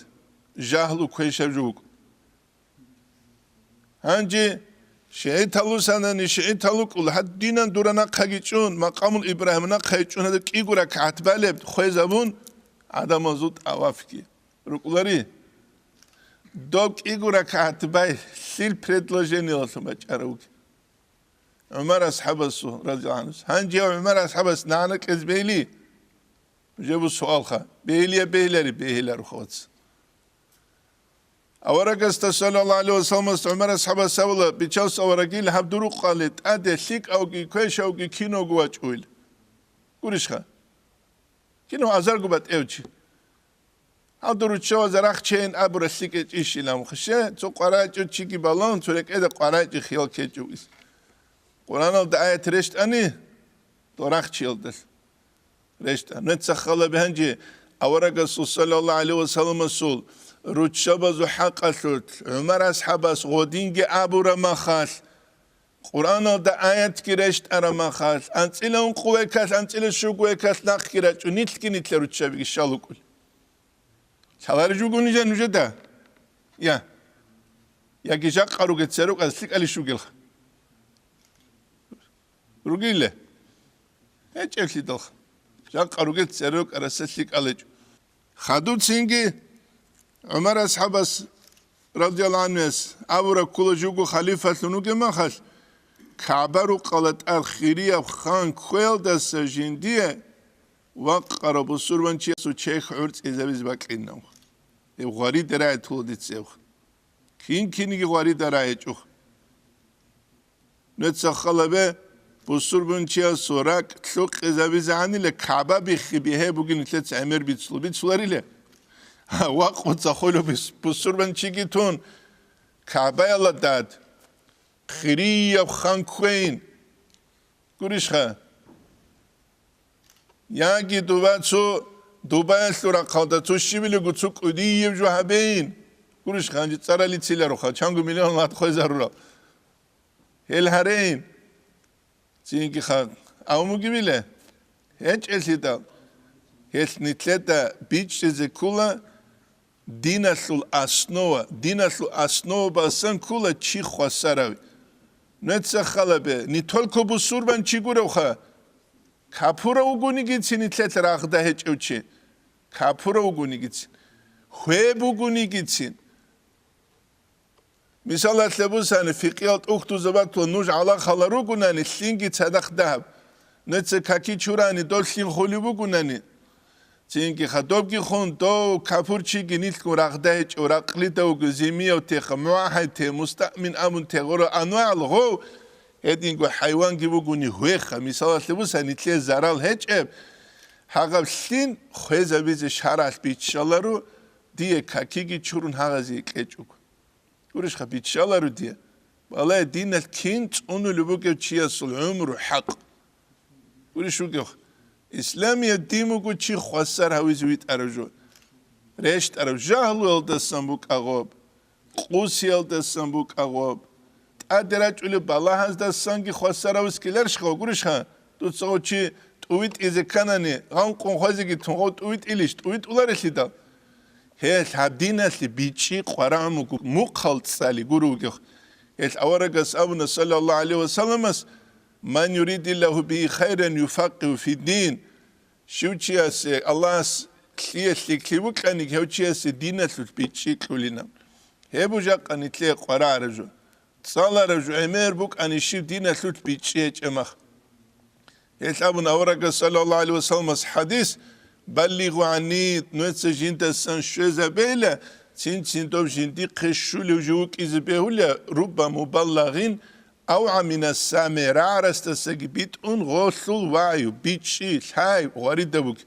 Жагьлу квешаб жо вукӀун. Гьанже шигӀитал русанани шигӀитал рукӀула, гьадинан дура нахъаги чӀун, макъамул Ибрагьим нахъаги чӀун, гьадаб кӀиго ракагӀат балеб хвезабун, гӀадамазул тӀавафги рукӀулари. Доб кӀиго ракагӀат бай лъил предложениялъун бачӀарав вугеб? ГӀумар асхӀабасул, радияллагьу гӀангьу. Гьанже ГӀумар асхӀабас нана кьез бейли, жебу суалха, бейли я бейляри, бейгьиларо хавац. Аварагасда, саллаллагьу гӀалайгьи ва салламас, ГӀумар асхӀабас абула, бичасул аварагил гьаб дурукъали тӀаде лъикӀавги, квешавги кинавго вачӀуйла. Гурищха? Кинав азарго батӀев чи. Гьалда руччабазе рахчейин абуралъи кӀечӀищилан хъуше, цо къварачӀо чиги балун, цо рекӀеда къварачӀи хиял кечӀо ис. Къуръаналда аят рещтӀани, дорахчиялдалъ рещтӀа. Нуца халаби гьанже аварагасул, саллаллагьу гӀалайгьи ва салламасул, руччабазул хӀакъалъулъ ГӀумар асхӀабас гъодинги абура махалъ, Къуръаналда аятги рещтӀара махалъ, анцӀила ункъо векалъ, анцӀила щуго векалъ нахъги рачӀун, нилъги нилъер руччабиги щал рукӀул. Лъаларищ вугони жан нужеда? Я. Яги жакъа ругел церукъаз лъикӀалищ ругелха? Ругиле? ГьечӀеблъидалха. Жакъа ругел церукъараса лъикӀаличӀо. Хадуб цинги ГӀумар асхӀабас, радияллагьу гӀангьуяс, абураб ккола жуго халифалъун вугеб махалъ, КагӀба рукъала тӀад хирияб хан кквеялдаса жиндие вакъараб бусурбанчиясул чехь гӀурцӀизабизе бакьинав. Гьеб гъварида рагӀи тула дица гьеб. Кин-кинги гъварида рагӀичӀо. Нуца халабе, Бусурбанчиясул ракӀ лъукъизабизегӀанила КагӀба биххи бигье бугин нилъеца гӀемер бицлу-, бицларила. Вакъуца хвелу бис-, бусурбанчиги тун, КагӀбаялда дад, хирияб хан кквейин. Гурищха? Яги дова цо Дубаялъул рахъалда цо щибилего цо кӀудияб жо гьабейин. Гурищха, гьанже цӀаралицилароха, чанго миллион лат хвезарурал. Гьел гьарейин. Цинги ха-, авмуги биле? ГьечӀелъидал. Гьелъ нилъеда бичӀчӀизе ккола диналъул основа, диналъул основа басан ккола чи хвасарави. Нуеца халабе, не только бусурбан чи гуревха, капурав вугонигицин нилъелъ рагъда гьечӀев чи, капурав вугонигицин, хвеб вугонигицин. Мисалалъе бусани, фикъиял тӀухьдузабатла нуж гӀалахъала ругунани, лъинги цадахъ дагьаб. Нуеца каки чурани, дов лъин хулеб бугунани, цинги хадубги хун, дов капурчиги нилъгун рагъда гьечӀев, ракълидавго, зимияв теха, мугьахӀай те, мустаъмин абун те, гъура анвагӀал гъов, гьединго хӀайванги бугуни гьвеха. Мисалалъе бусани, нилъее зарал гьечӀеб, гьагъаб лъин хвезабизе шаргӀалъ биччаларо, дие какиги чурун гьагъазе кьечӀого. Гурищха, биччаларо дие. Балай, диналъ кин цӀунулеб бугев чиясул гӀумру хӀакъ. Гурищ вугев? Исламияб дин буго чи хвасар гьавизе витӀарав жо. РещтӀарав жагьлуялдасан букӀа гъоб, къусиялдасан букӀа гъоб, тӀаде рачӀулеб балагьаздасанги хвасар гьавискиларищха, гурищха? Дуца гъо чи тӀувитӀизе кканани, гъанкъун хвезеги тун гъо тӀувитӀилищ, тӀувитӀуларелъидал? Гьелъ гьаб диналъе бичӀчӀи къварагӀун буго, мухъал цӀали гуро вугев. Гьелъ аварагас абуна, саллаллагьу гӀалайгьи вассаламас: «Ман юридиллагьу бигьи хайран юфаккъигьу фиддин». Щив чиясе Аллагьас лъие лъикӀлъи букьаниги, гьев чиясе диналъулъ бичӀчӀи кьулина. Гьеб бу жакъа нилъее къварагӀараб жо. ЦӀалараб жо гӀемер букӀани щиб диналъулъ бичӀчӀи гьечӀеб мах. Гьелъ абун аварагас, саллаллагьу гӀалайгьи вассаламас хӀадис: «Баллигъу гӀанни», нуеца жиндасан щвезабейла, цин-цин доб жиндихъе щулев жо вукӀизе бегьула, «рубба мубаллагъин авгӀа мина сами», рагӀарасдасаги битӀун гъолъул вагӀю, бичӀчӀи, лъай, гъварида буги.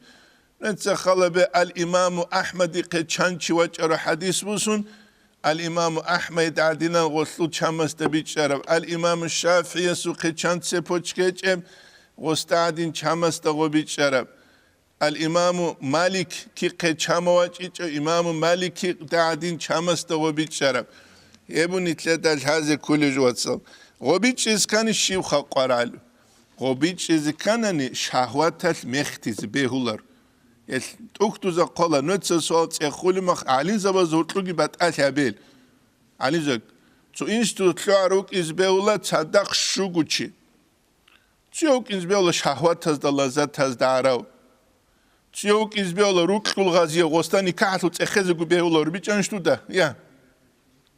Нуеца халабе ал-Имаму АхӀмадихъе чанчи вачӀарав хӀадис бусун, ал-Имаму АхӀмад гӀадинан гъолъул чамасда бичӀчӀараб, ал-Имаму ШафигӀиясухъе чан цепочка гьечӀеб, гъосда гӀадин чамасда гъо бичӀчӀараб, ал-Имаму Маликихъе чама вачӀичӀав, Имаму Маликида гӀадин чамасда гъо бичӀчӀараб. Гьеб бу нилъеда лъазе кколеб жо, вацал. Гъо бичӀчӀизе ккани щиб халкъ къварагӀалу? Гъо бичӀчӀизе кканани, шагьваталъ мехтизе бегьулар. Гьелъ тӀухьдуза хъвала, нуеца суал цӀехулеб мах, гӀалимзабаз гьоркьуги батӀалъи гьабел. ГӀалимзабаз, цо институт лъугӀарав вукӀизе бегьула цадахъ щугучи. Цо вукӀизе бегьула шагьватазда, лаззатазда гӀарав. Цо вукӀизе бегьула рукьул гъазие, гъосда никахӀлъу цӀехезего бегьула, рубичӀанищ дуда? Я.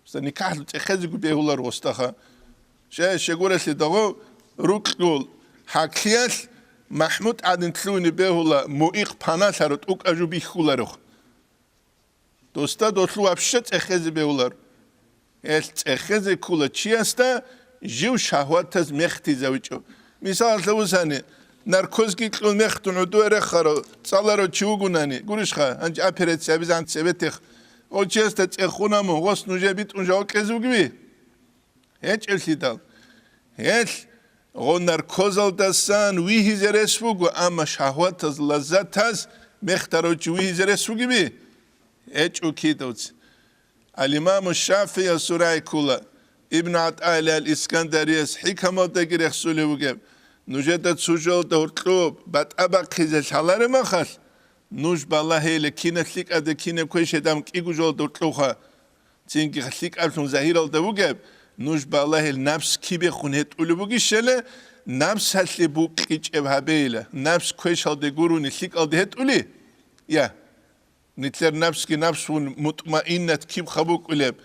Гъосда никахӀлъу цӀехезего бегьулар гъосдаха. Щай щегоралъе дагъо рукьул хӀаклъиялъ МахӀмуд гӀадин лъугьине бегьула, муикъ паналъаро тӀукӀа жо бихьуларухъ. Досда долъу вообще цӀехезе бегьулар. Гьелъ цӀехезе ккула чиясда жив шагьватаз мехтизавичӀо. Мисалалъе вусани, наркозги кьун мехтун гӀодуе рехаро, цӀаларо чи вугунани, гурищха, гьанже операция абизан цебетех. Гъо чиясда цӀехуна мун, гъос нужее битӀун жаваб кьезе вугеви? ГьечӀелъидал. Гьелъ гъо наркозалдасан вигьизе рес буго, амма шагьватаз, лаззатаз мехтарав чи вигьизе рес вугеви? ГьечӀо кидавци. Ал-Имаму ШафигӀияс рагӀи ккула, Ибн ГӀатаилла ал-Искандарияс хӀикамалдаги рехсулев вугеб, нужеда цо жоялда гьоркьоб батӀа бахъизе лъалареб махалъ, нуж балагьейила кинаб лъикӀалда кинаб квешаб дам кӀиго жоялда гьоркьовха. Цинги лъикӀаблъун загьиралда вугеб, нуж балагьел напс кибехун гьетӀулеб бугищали, напсалъе букьичӀеб гьабейила, напс квешалде гурони лъикӀалде гьетӀули? Я. Нилъер напсги напсун мутмаиннат киб хабукӀулеб?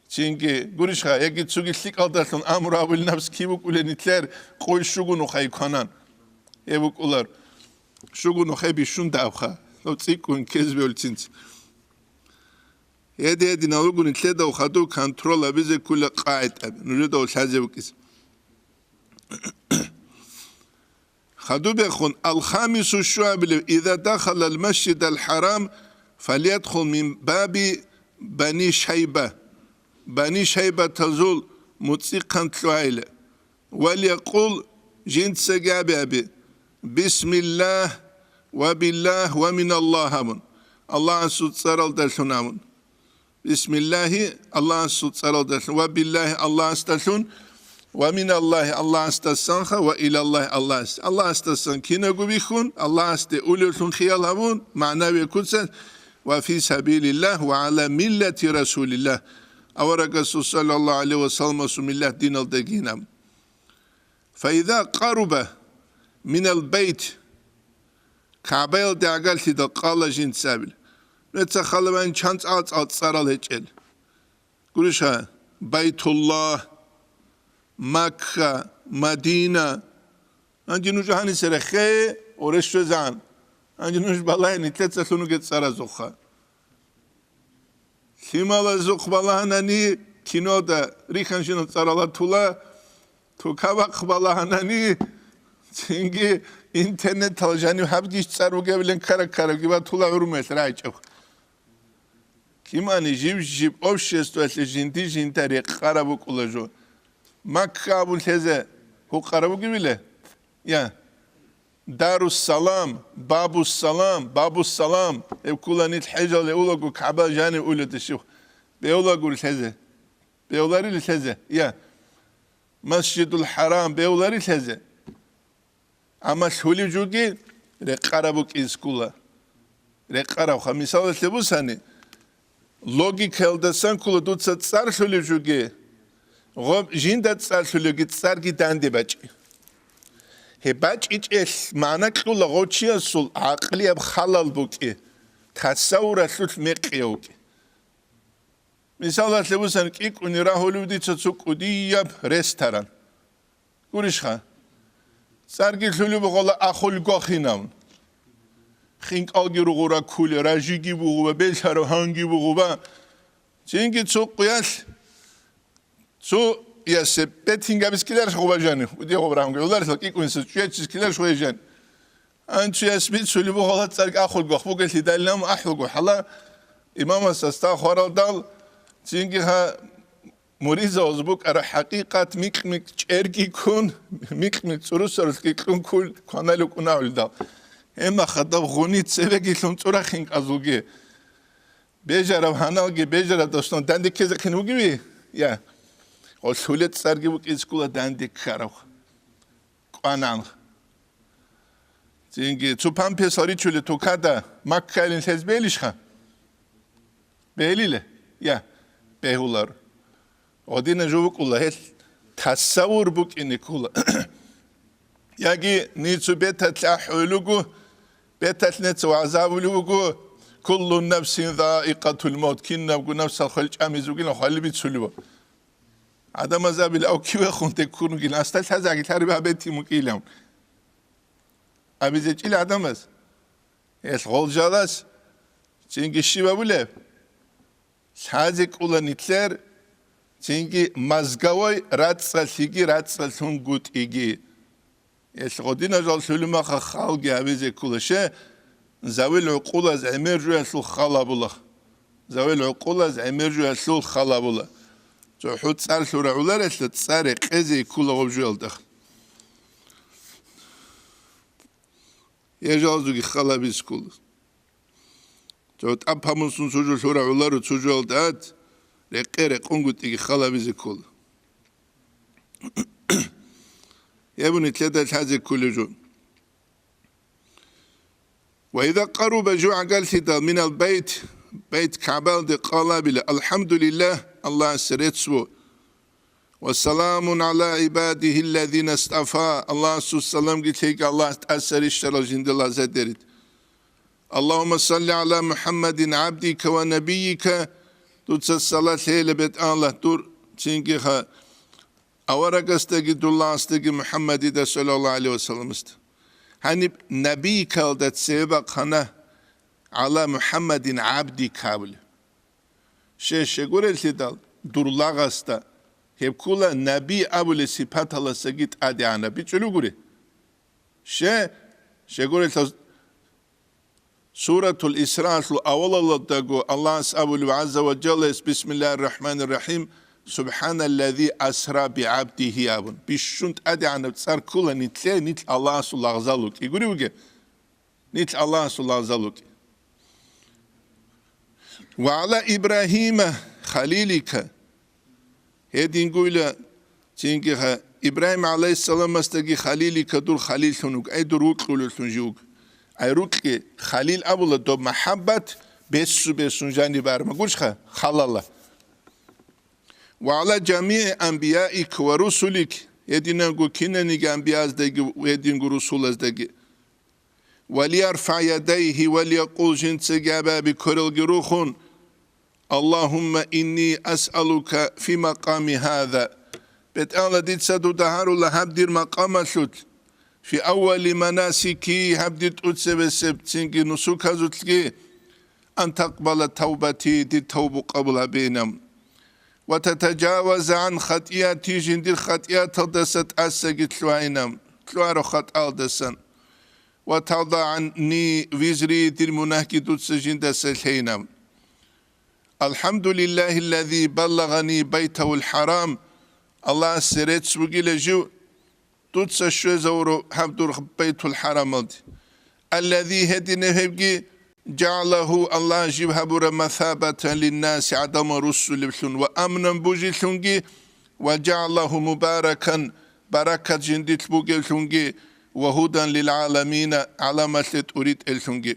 Цинги, гурищха, яги цоги лъикӀалдалъун амру абулел напс киб букӀулеб нилъер къой щуго нухай кванан? Гьеб букӀулар, щуго нухай бищун давха, дов цӀикӀкӀун ккезе бегьулцинца. Гьеди-гьединал руго нилъедав хадув контрол абизе ккула къагӀидаб, нужедав лъазе вукӀизе. Хадубехун, алхамису щуабилев, иза дахалал масжидал хӀарам, фалядхул мин баби бани Шайба. Бани Шайбатазул муцӀихъан лъугьайиле. Валякъул, жинцаги абе-абе: «Бисмиллагь ва биллагь ва миналлагь», – абун, Аллагьасул цӀаралдалъун абун. Бисмиллагьи, Аллагьасул цӀаралдалъун, ва биллагьи, Аллагьасдалъун, ва миналлагьи, Аллагьасдасанха, ва илаллагьи, Аллагьас-, Аллагьасдасан кинабго бихьун, Аллагьасде улевлъун хиял гьабун, магӀнавияб куцалъ, ва фи сабилиллагь, ва гӀала миллати Расулиллагь, аварагасул саллаллагьу гӀалайгьи ва салламасул миллат диналда гинаб. Фаиза къаруба минал байт, КагӀбаялде гӀагарлъидал къала жинцабил. Нуца халаван чан цӀал-цӀал цӀарал гьечӀел. Гуриша, Байтуллагь, Макка, Мадина. Гьанже нуж гьаниса рехе, оре щвезан. Гьанже нуж балагье нилъеца лъунуге цӀаразухъа. Лъималазухъ балагьанани, кинода рихьанщинаб цӀарала тула, тукабахъ балагьанани, цинги интернетал жанив гьабгищ цӀар бугебилан ккара-ккарабги батула гӀурмуялъ рагӀичӀеб. Кимани жив-жив обществоялъе жинди-жинда рекъараб букӀула жо. Макка абун лъезе гьукъараб бугебила? Я. Даруссалам, Бабуссалам, Бабуссалам, гьеб ккула нилъ хӀежалде улаго КагӀба жанив уледе щив. Бевлагури лъезе. Бевларили лъезе. Я. Масжидул ХӀарам бевлари лъезе. Амма лъулев жуги рекъараб букӀизе ккула. Рекъарабха. Мисалалъе бусани, логикаялдасан ккула дуца цӀар лъулев жуги, гъоб жинда цӀар лъулевги цӀарги данде бачӀи. Гьеб бачӀичӀелъ магӀна кьула гъов чиясул гӀакълияб халал букӀи, тасаввуралъулъ мекъияв вукӀи. Мисалалъе бусани, кӀикӀкӀуни рагьулев дица цо кӀудияб ресторан. Гурищха? ЦӀарги лъулеб бугъула Ахулгохинав. ХинкӀалги ругъура ккула, ражиги бугъуба, белъарав гьанги бугъуба. Цинги цо къуялъ, цо ясе бетингабиз ккеларищ гъуба жани, уде гъубра гьанги, уларищал кӀикӀунса чӀечӀиз ккеларищ гъуба жани. Анцуяс бицулеб бугъула цӀарги Ахулгох бугелъидалилан ахӀулгохӀала, имамас астагъфаралдал, цинги гьа Муризаваз букӀара хӀакъикъат микь-микь чӀерги ккун, микь-микь цӀурусарулъги кьун ккул кваналев кӀунагьулдал. Гьеб махадаб гъуни цевегилъун цӀура хинкӀазулги. Бежараб гьаналги бежараб досун данде ккезехъин вугеви? Я. Гъолъуле цӀарги букӀизе ккула данде ккарав. КӀванан. Цинги цо пампес гьаричуле тукада Маккалин лъез белищха? Белиле? Я, бегьулар. Гъодина жо букӀула, гьел тасаввур букӀине ккула. Яги ницу беталъ ахӀулел руго, беталъ нецо вагӀза гьабулев вуго, «Куллу нафсин заикъатул мавт», кинабго нафсал хвел чӀамизе вугилан хвалил бицулев. Адамаз абил ав кивехун теккун вугилан, аста лъазаги лъари бабетин вукӀилан. Абизе чӀил адамаз. Гьел гъолжалас цинги щиб абулеб? Лъазе кӀула нилъер, цинги мозговой рацӀцӀалъиги рацӀцӀалъунгутӀиги. Гьел гъодинажал лъулумаха халги гьабизе ккула, ще, завил гӀукъулаз гӀемер жуялъул хал абула. Завил гӀукъулаз гӀемер жуялъул хал абула. ЦохӀо цӀар лъура гӀоларелъа цӀар рекъезе ккула гъоб жуялда. Гьеб жалазулги хал гьабизе ккола. Цо тӀад памусун цо жо лъура гӀоларо цо жоялда ат, рекъе-рекъунгутӀиги хал гьабизе ккола. Гьеб нилъеда лъазе кколев жо. Ва иза къаруба жугӀагарлъидал минал байт, байт КагӀбалде къалабила, «АлхӀамдулиллагь», Аллагьасе рецц бу, «Ва саламун гӀала гӀибадигьи ллазина стафа», Аллагьасул саламги лъейги Аллагьас тӀаса рищарал жинда лагъзадерид. «Аллагьумма салли гӀала МухӀаммадин гӀабдика ва набийика», дуца салат лъейила, БетӀаллагь, дур цинги ха аварагасдаги дуллагьасдаги МухӀаммадида саллаллагьу гӀалайгьи ва салламасда. Гьаниб набийикалда цебе бахъана, «гӀала МухӀаммадин гӀабдика» абули. Щай-щай гурелъидал, дур лагъасда гьеб ккула наби абулеб сипаталасаги тӀадегӀанаб бичӀчӀулев гури. Ще, щегурелъул Суратул Исраалъул авалалдаго Аллагьас абулев гӀазза ва жаллас: «Бисмиллагьир рахӀманир рахӀим, субхӀаналлази асра бигӀабдигьи», – абун. Бищун тӀадегӀанаб цӀар ккола нилъе, нилъ Аллагьасул лагъзал рукӀи. Гури бугеб? Нилъ Аллагьасул лагъзал рукӀи. «Ва гӀала Ибрагьима халилика». Гьедингуйла цинги ха-, Ибрагьим гӀалайгьиссаламасдаги халилика, дур халиллъун вуго, ай дур вукьулевлъун жив вуго. Ай рукьи халил абула доб махӀаббат бесу-бесун жаниб арма гурчха халала. «Ва гӀала жамигӀи анбияик ва русулик», гьединанго кинаниги анбияздаги, гьединго русулаздаги. «Ва лиярфагӀ ядайгьи ва лиякъул», жинцаги абаби квералги рухун: «Аллагьумма инни асъалука фи макъами гьаза». БетӀалла, дица дуда гьарула гьаб дир макъамалъулъ, фи аввали манасики, гьаб дир тӀуцебесеб цинги нусуказулъги, ан такъбала тавбати, дир тавбу къабул гьабейилан. Ва татажаваза гӀан хатӀияти, жиндир хатӀияталдаса тӀасаги лъугьайилан, лъугьараб хатӀаялдасан. Ва тада гӀанни визри, дир мунагьги дуца жиндаса лъейилан. АлхӀамдулиллагьиллази баллагъани байтагьул хӀарам, Аллагьасе рецц бугила жив, дуца щвезавурав гьаб дур Байтул ХӀарамалде. Аллази, гьединаб гьебги, жагӀалагьу, Аллагь жиб гьабура, масабатан линнаси, гӀадамал руссулеблъун, ва амнан, бужилъунги, ва жагӀалагьу мубаракан, баракат жиндилъ бугевлъунги, ва гьудан лилгӀаламина, гӀаламалъе тӀуритӀеллъунги.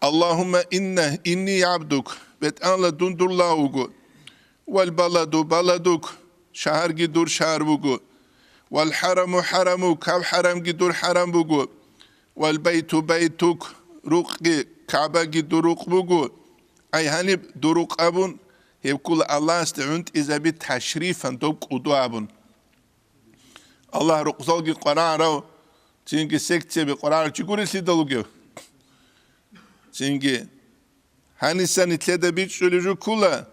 Аллагьумма инна, инни гӀабдук, БетӀалла, дун дур лагъ вуго, вал баладу баладук, шагьарги дур шагьар вуго, вал хӀараму хӀарамук, гьав хӀарамги дур хӀарам буго, вал байту байтук, рукъги, КагӀбаги дур рукъ буго. Ай гьаниб дур рукъ абун, гьеб ккола Аллагьасде гӀунтӀизаби ташрифан, доб кӀуду абун. Аллагь рукъзалги къварагӀарав, цинги секцияби къварагӀарав чи гурелъидал вугев? Цинги гьаниса нилъеда бичӀчӀулеб жо ккола,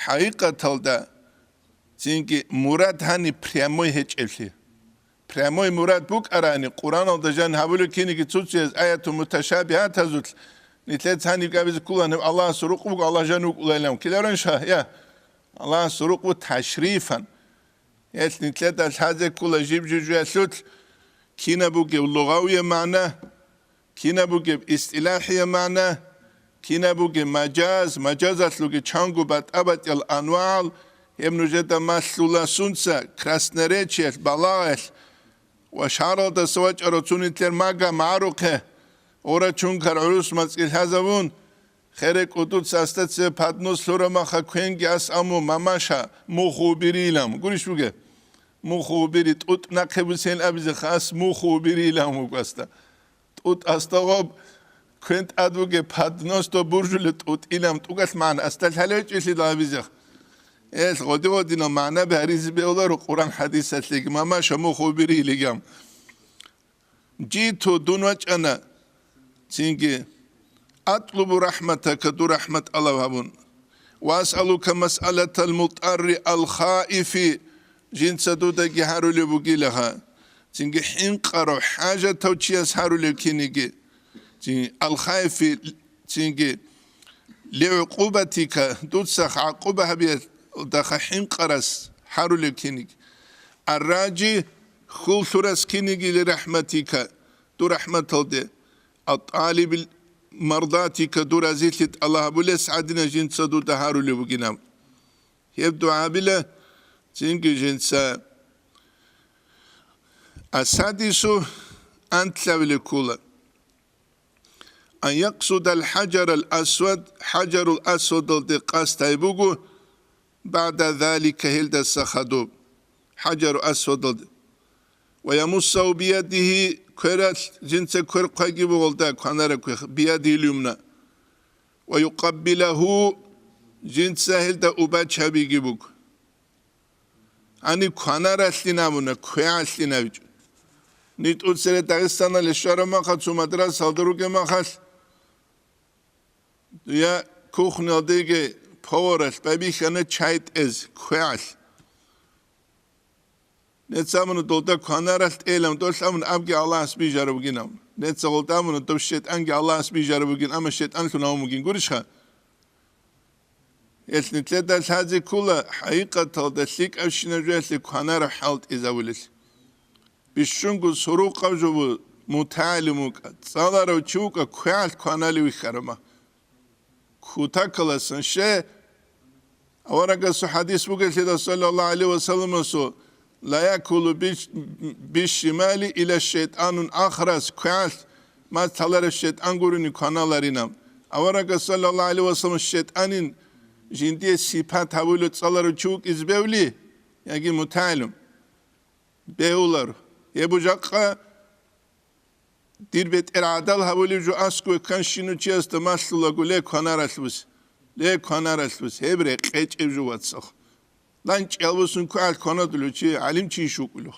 хӀакъикъаталда, цинги мурад гьани прямой гьечӀеблъи. Прямой мурад букӀарани, Къуръаналда жан гьабулеб киниги цуцияз аяту муташабигьатазулъ, нилъеца гьаниб абизе ккола, гьеб Аллагьасул рукъ буго, Аллагь жан вукӀулайилан. Киларан ша, я? Аллагьасул рукъ бу ташрифан. Гьелъ нилъеда лъазе ккола жиб-жиб жоялъулъ кинаб бугеб лугъавияб магӀна, кинаб бугеб истилахӀияб магӀна, кинаб бугеб мажаз, мажазалъулги чанго батӀа-батӀиял анвагӀал, гьеб нужеда малъула сунца, красноречиялъ, балагъаялъ ва шагьаралдаса вачӀарав цо нилъер мага магӀарухъе, гъура чункар гӀурус мацӀги лъазабун, хере кӀудуца асда цебе поднос лъурамаха квенги ас аму, мамаша, муху бирилам. Гурищ бугеб? Муху бири, тӀутӀ нахъе бусен абизеха, ас муху бирилам вуго асда. ТӀутӀ асда гъоб квен тӀад бугеб, подносда буржулеб тӀутӀилам, тӀугалъ магӀна асда лъалечӀелъидал абизех. Эл, гъоди-гъодинал магӀнаби гьаризе бегьуларо Къуръан хӀадисалъеги, мамаша муху бирилигам. Житу, дун вачӀана, цинги, атлубу рахӀматака, дур рахӀмат тӀалаб гьабун, ва асъалука масъалатал мутӀарри ал хаифи, жинца дудаги гьарулеб бугилаха, цинги хӀинкъарав хӀажатав чияс гьарулеб киниги, цинги ал хаифи, цинги лигӀукъубатика, дуцах гӀакъуба гьабиялдаха хӀинкъарас гьарулеб киниги. Ар-ражи, хьул лъурас киниги лирахӀматика, дур рахӀматалде, ат-тӀалиб мардатика, дур разилъи тӀалаб гьабулес гӀадина жинца дуда гьарулеб бугинаб. Гьеб дугӀабила цинги жинца асадису антлъабилеб ккола. Ан якъсудал хӀажарал асвад, хӀажарул асвадалде къасд гьай буго, багӀда залика, гьелдаса хадуб, хӀажару асвадалде. Ва ямуссагьу биядигьи, квералъ, жинца квер хъвайги бугъалда, кванара квех, биядигьил юмна. Ва юкъаббилагьу, жинца гьелда убач гьабиги буго. Гьаниб кванаралъин абуна, квегӀалъин абичӀо. НитӀуцере Дагъистаналде щвараб махал цо мадрасалда ругеб махал, я кухнялдеги поваралъ байбихьана чай тӀез, квегӀалъ. Нецамуна долда кванаралъ тӀейилан, долъамун абги Аллагьас бижараб бугин абун. Нецагъулдамуна доб щетӀанги Аллагьас бижараб бугин, амма щетӀанлъун гьавун бугин гурищха? Гьелъ нитлъеда лъазе ккола хӀакъикъаталда лъикӀабщинаб жоялъе кванараб хӀалтӀизабулел. Бищунго сурукъаб жо бу мутагӀалим вукӀа, цӀаларав чи вукӀа, квегӀалъ кванали вихьарама. Кутакаласан ще, аварагасул хӀадис бугелъидал, саллаллагьу гӀалайгьи ва салламасул: «Ла якулу биш-, бишшимали ила шайтӀанун ахрас», квегӀалъ мацӀ лъаларев щетӀан гурони кваналаринаб. Аварагас, саллаллагьу гӀалайгьи ва саллам, щетӀанин жиндие сипат гьабулев цӀаларав чи вукӀизе бевли, яги мутагӀалим? Бегьулар. Гьеб жакъа дир бетӀергьадал гьабулев жо аскӀове кканщинав чиясда малъулаго: «Ле, кванаралъ вус! Ле, кванаралъ вус!» Гьеб рекъечӀеб жо, вацал. ЛанчӀиял вуссун квегӀалъ кванадулев чи гӀалимчи иш вукӀулев?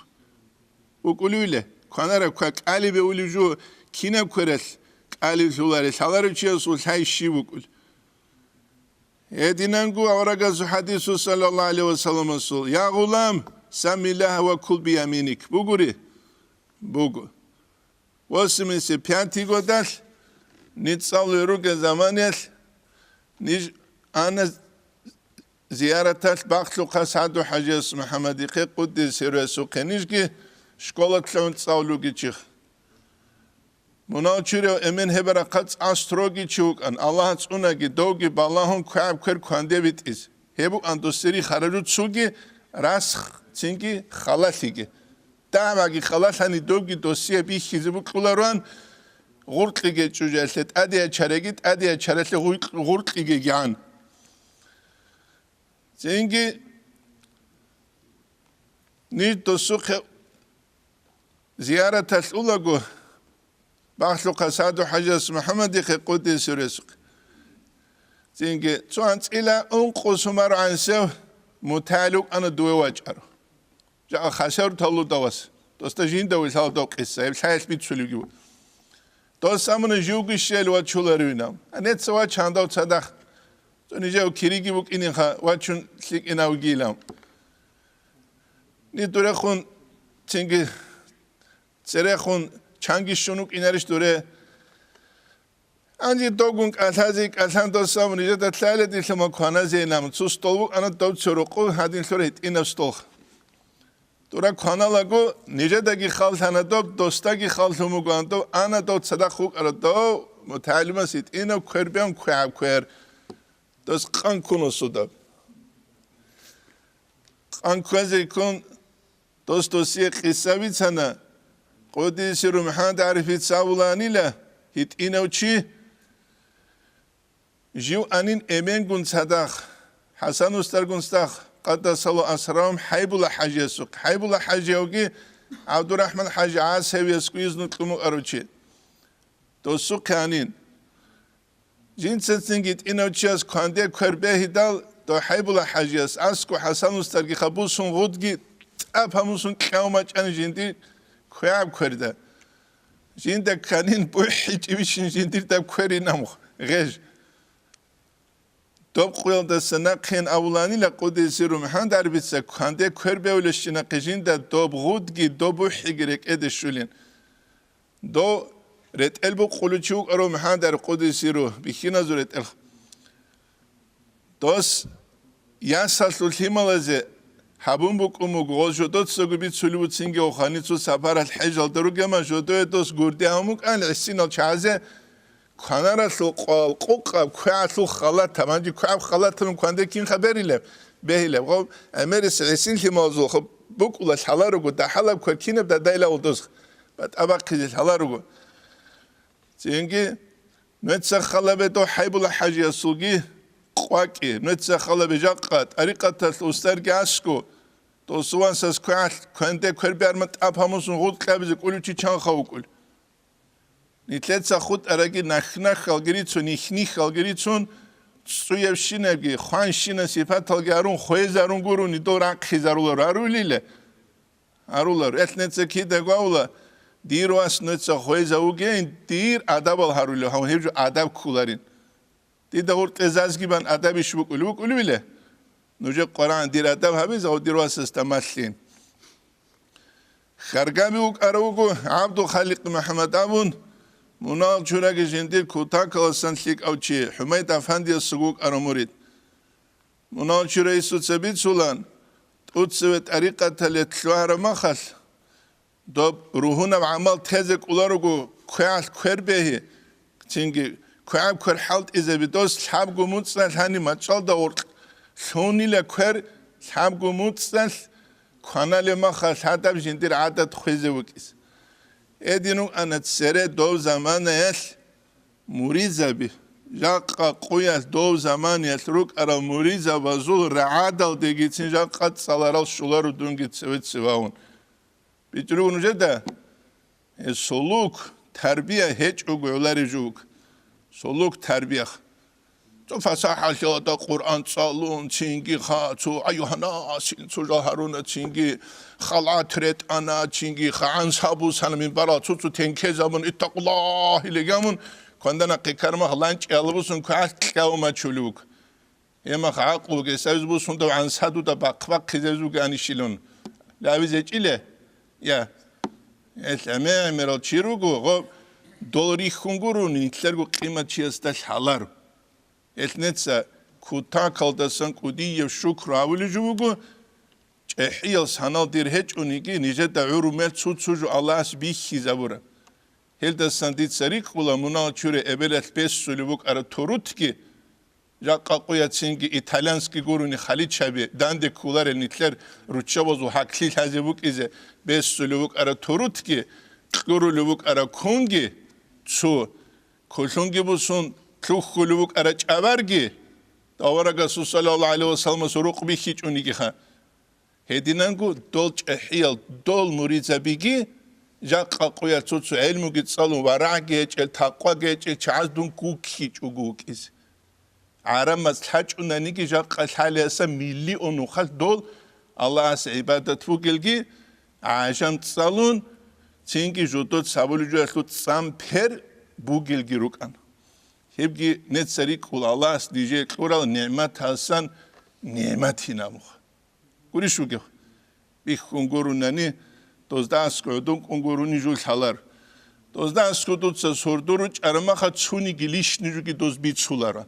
ВукӀулевиле? Кванараб ква кӀалибе улев жо кинаб квералъ кӀалиблъуларел, лъаларев чиясул лъай щив вукӀул? Гьединанго аварагасул хӀадису, саллаллагьу гӀалайгьи ва салламасул: «Я гъулам, саммиллагьа ва кул бияминик». Бугури? Буго. Восемьдесят пятый годалъ, ниж цӀалулел ругел заманаялъ, ниж ана зияраталъ Бахлъухъа СагӀду-хӀажияс МухӀаммадихъе, къуддиса сирругьу, гьесухъе, нижги школалъун цӀалулев чи. Мунагьал чурав эмен гьеб рахъа цӀа строгий чи вукӀан, Аллагь цӀунаги, довги балагьун квегӀаб квер кванде битӀиз. Гьеб букӀан досие рихараб жо цоги расх, цинги халалъиги. ДагӀбаги халалъани довги досие бихьизе букӀулароан, гъуркьиги чӀужалъе тӀадеячареги, тӀадеячаралъе гъуркь-, гъуркьигигигӀан. Цинги ниж досухъе зияраталъ улаго, Бахлъухъа СагӀду-хӀажияс МухӀаммадихъе, къуддиса сирругьу, гьесухъе. Цинги цо анцӀила ункъо сумар гӀансев мутагӀал вукӀана дуве вачӀаро. Жакъа хасар талудавас. Досда жинда вилъала дов къиса, гьеб лъаялъ бицулевги ву. Дос амуна живги щел вачуларивинав. Анеца вач гьандав цадахъ. Цо нижев кириги букӀининха вачун лъикӀинавгилан. Ни дурехун цинги церехун чанги щун вукӀинарищ дуре? Гьанже догун кӀалъазе кӀалъан досамун нижеда лъаледилъун ва кваназейилан, цо стол букӀана доб цо рукъу гьадинлъур гьитӀинаб стол. Дура кваналаго, нижедаги халлъана доб, досдаги халлъун бугоан доб, ана дов цадахъ вукӀарав дов мутагӀалимас гьитӀинаб квер бегьун квегӀаб квер. Дос къан ккун вуссудаб. Къан кквезе ккун, дос досие къиса бицана, къуддиса сирругьу МухӀаммад ГӀарифица абулаанила, гьитӀинав чи жив анин эменгун цадахъ, ХӀасан устаргун цадахъ, къаддасаллагьу асрарагьум, ХӀайбулла-хӀажиясухъ. ХӀайбулла-хӀажиявги ГӀабдурахӀман-хӀажи ГӀасавиясго изну кьун букӀарав чи. Досухъе анин. Жинцацинги гьитӀинав чияс кванде квер бегьидал, дов ХӀайбулла-хӀажияс аскӀов ХӀасан устарги хабусун гъудги тӀад гьамусун кьав мачӀани жиндир квегӀаб кверда. Жинда кканин бухӀичӀебищин жиндирда кверинаб гъеж. Доб къуялдаса нахъен абуланила къуддиса сирругьу МухӀаммад ГӀарифица, кванде квер бевлещинахъе жинда доб гъудги доб бухӀиги рекӀеде щулин. Дов ретӀел букъулев чи вукӀарав МухӀаммад ГӀариф, къуддиса сирругьу, бихьиназул ретӀел. Дос ясалъул лъималазе гьабун букӀун буго, гъоз жодоцаго бицулеб буцинги, оханицул сапаралъ хӀежалда ругема, жодое дос гурде гьабун букӀан гӀисинал чагӀазе кванаралъул къвал, къукъаб, квегӀалъул халатаб, гьанже квегӀаб халатаб кванде кин хабарилеб, бегьилеб? Гъоб гӀемерис гӀисин лъималазулха букӀула лъала руго, дагьалаб квер кинаб дадайилавул дос батӀа бахъизе лъала руго. Цинги, нуца халабе дов ХӀайбулла-хӀажиясулги къвакӀи, нуца халабе жакъа, тӀарикъаталъ устарги аскӀо, досуван сас квегӀалъ кванде квер бегьарман тӀад гьамусун гъудкьабизе кӀулев чи чанха вукӀул? Нилъеца хутӀараги нах-нахалги рицун, нихь-нихалги рицун, цӀцӀуябщинабги, хванщина сипаталги гьарун, хвезарун гурони дов рахъизарулар гьарулила. Гьарулар. Эх, нуца кидаго авла, дир вас нуца хвезавугейин, дир адабал гьарулев, гьав гьеб жо адаб кколарин. Дида гъуркье зазги бан адабищ букӀулев, букӀулевиле? Нужер Къуръан дир адаб гьабиз, гьав дир васасда малъин. Каргаби вукӀарав вуго ГӀабдулхаликъ МухӀаммад абун, мунагьал чураги жиндир кутакаласан лъикӀав чи, ХӀумайд Афандиясго вукӀарав мурид. Мунагьал чураисуца бицулан, тӀуцеве тӀарикъаталде лъугьараб махалъ, доб ругьунаб гӀамал тезе кӀоларого квегӀалъ квер бегьи, цинги квегӀаб квер хӀалтӀизаби дос лъабго муцӀалъ гьаниб мачӀалда гъоркь лъунила квер лъабго муцӀалъ кваналеб махалъ гьадаб жиндир гӀадат хвезе вукӀизе. Гьедин рукӀана цере дов заманаялъ муридзаби, жакъа къуялъ дов заманаялъ рукӀарал муридзабазул рагӀадалдегицин жакъа цӀаларал щоларо дунги цеве-цеве вавун. БитӀулев нужеда, э, сулук, тарбия гьечӀого гӀоларев жо вуго. Сулук, тарбия. Цо фасахӀалъиялда Къуръан цӀалун, цинги ха, цо Аюгьанасин, цо Жагьарунацинги халат ретӀана, цинги ха гӀансабусана минбарал цо-цо тенкезабун, «Иттакъуллагь» илигамун, кванданахъе кармах ланчӀи алабусун квахӀ кьавмачулев вуго. Гьемах гӀакълу гесавиз бусун дов гӀансадуда бахъ-бахъизавиз вугани щилун. Лавизе чӀиле? Я. Гьелъ гӀемер-гӀемерал чи руго, гъо, дол рихьун гурони, нилъерго къимат чиясда лъаларо. Гьелъ неца кутакалдасан кӀудияб шукру гьавулев жо вуго, чӀехӀиял санал дир гьечӀониги, нижеда гӀурумел цо-цо жо Аллагьас бихьизабура. Гьелдасан дица рикӀкӀула мунагьал чуре эбелалъ бесулев вукӀараб турутги, жакъа къуяцинги итальянский гурони халичаби данде кколарел нилъер руччабазул гьаклъи лъазе букӀизе бесулев вукӀараб турутги, кьурулев вукӀараб кунги, цо, кулъунги бусун лъухьулев вукӀараб чӀабарги, аварагасул саллаллагьу гӀалайгьи вассаламасул рукъ бихьичӀонигиха. Гьединанго дол чӀехӀиял, дол муридзабиги жакъа къуялъ цо-цо гӀелмуги цӀалун, варагӀги гьечӀел, такъваги гьечӀел чагӀаз дун гуккичӀого вукӀизе. ГӀарамаз лъачӀунаниги жакъа лъалеаса миллион нухалъ дол Аллагьас гӀибадат бугелги, гӀажам цӀалун, цинги жодоц гьабулеб жоялъул цӀан пер бугелги рукӀана. Гьебги неца рикӀкӀула Аллагьас нижее кьурал нигӀматалсан нигӀматин абун. Гурищ вугев? Бихьун гурунани, дозда аскӀо гӀодон кӀун гуруни жо лъалар. Дозда аскӀо дуца сордо ручӀараб маха цуниги лишни жоги доз бицуларо.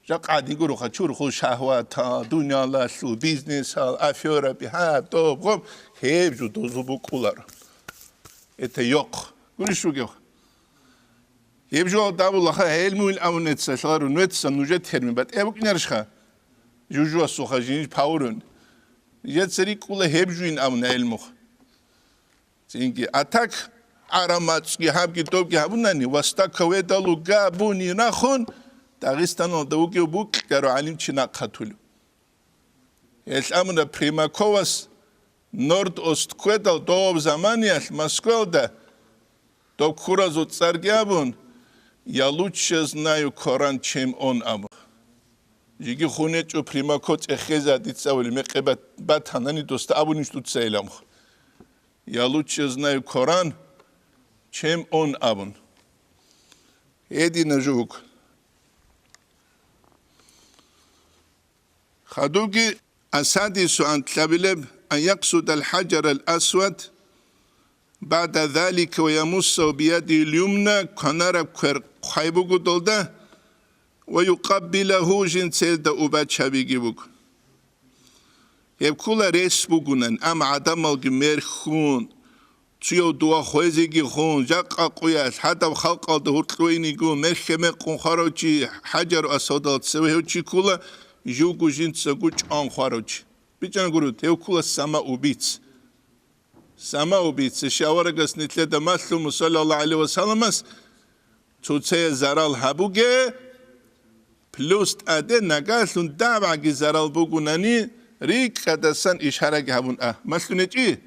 Жакъа гӀадин гуроха, чурхул шагьватал, дуниялалъул, бизнесал, афёраби, гьаб, доб, гъоб, гьеб жо дозул букӀуларо. Это йохъ. Гурищ вугев? Гьеб жо гьабулаха, гӀелмуйин абун нецалъ гьарун, нуеца нужер термин батӀияб букӀинарищха? Жужуасулха жиниж паурун. Нижеца рикӀкӀула гьеб жуйин абун гӀелмуха. Цинги, а так, гӀарамацӀги гьабги добги гьабунани, вастака ведалу габуни нахун, Дагъистаналда вугев букьаро гӀалимчи нахъ гьатулев. Гьелъ амуна Примаковас Норд-Ост ккведал дов заманиялъ Москвалда дов ккуразул цӀарги абун, «Я лучше знаю Коран, чем он», абун. Жиги хун гьечӀо Примако цӀехезе дица абули, мекъи бат-, батанани досда абунищ дуца иламх. «Я лучше знаю Коран, чем он», абун. Гьедина жугь. Хадубги асади суан лъабилеб, ан якъсудал хӀаджарал асвад баъда залика ва ямуссав биядил юмна, кванараб квер хъвай бугудалда, ва юкъаббилагьу, жинцелда убачабиги буго. Гьеб ккула рес бугунан, амма гӀадамалги мерхьун, цуяв дова хвезеги хун, жакъа къуялъ, гьадаб халкъалда гьуркьуйниго, мерхье-мекъун хварав чи, хӀаджару асвадал цеве гьев чи ккула, живго жинцаго чӀван хварав чи. БичӀана гурут, гьев ккула самоубийц. Самоубийц, щай аварагас нилъеда малъун, саллаллагьу гӀалайгьи ва салламас, цоцае зарал гьабуге, плюс тӀаде нагагьлъун дагӀбаги зарал бугунани, рикӀкӀадасан ишараги гьабун а. МалъунечӀи?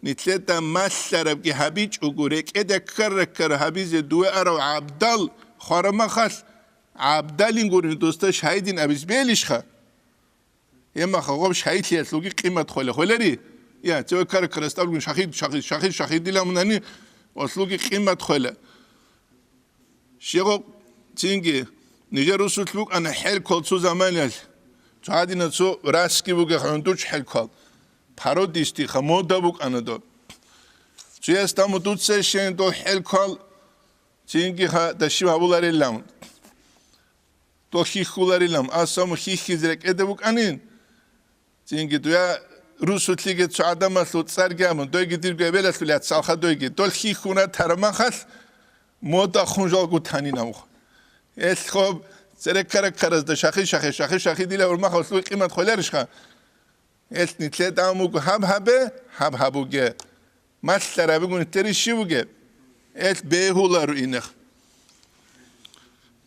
Нилъеда малъарабги гьабичӀого, рекӀеда ккара-ккара гьабизе дуе арав гӀабдал хварамахалъ, гӀабдалин гурин досда шагьидин абиз белищха? Гьеб махалъ гъоб шагьидлъиялъулги къимат хвела. Хвелари? Я, цеве ккара-ккара ставлгун шагьид, шагьид, шагьид, шагьидила мунани, гъолъулги къимат хвела. Щегъо цинги, нижер русулъ букӀана хӀел квал цо заманалъ. Цо гьадина цо раски бугехъ гӀундуч хӀел квал. Пародистиха мода букӀана доб. Цоясда мун дуца щен дол хӀел квал цинги ха дашив гьабуларилан. Дол хьихьуларилан, асаму хьихьизе рекӀеде букӀанин. Цинги дуя русулъиги цо гӀадамалъул цӀарги абун, дойги дирго эбелалъул яцалха дойги. Дол хьихьуна тарамахалъ мода хунжалгу танин амуха. Элъ хоб цереккараккаразда шахи-шахи, шахи-шахи дила урмахалъул къимат холяришха? Элъ нилъеда амуго гьаб гьабе, гьаб гьабуге. Малъарабигун нилъери щивуге? Элъ бегьулару инех.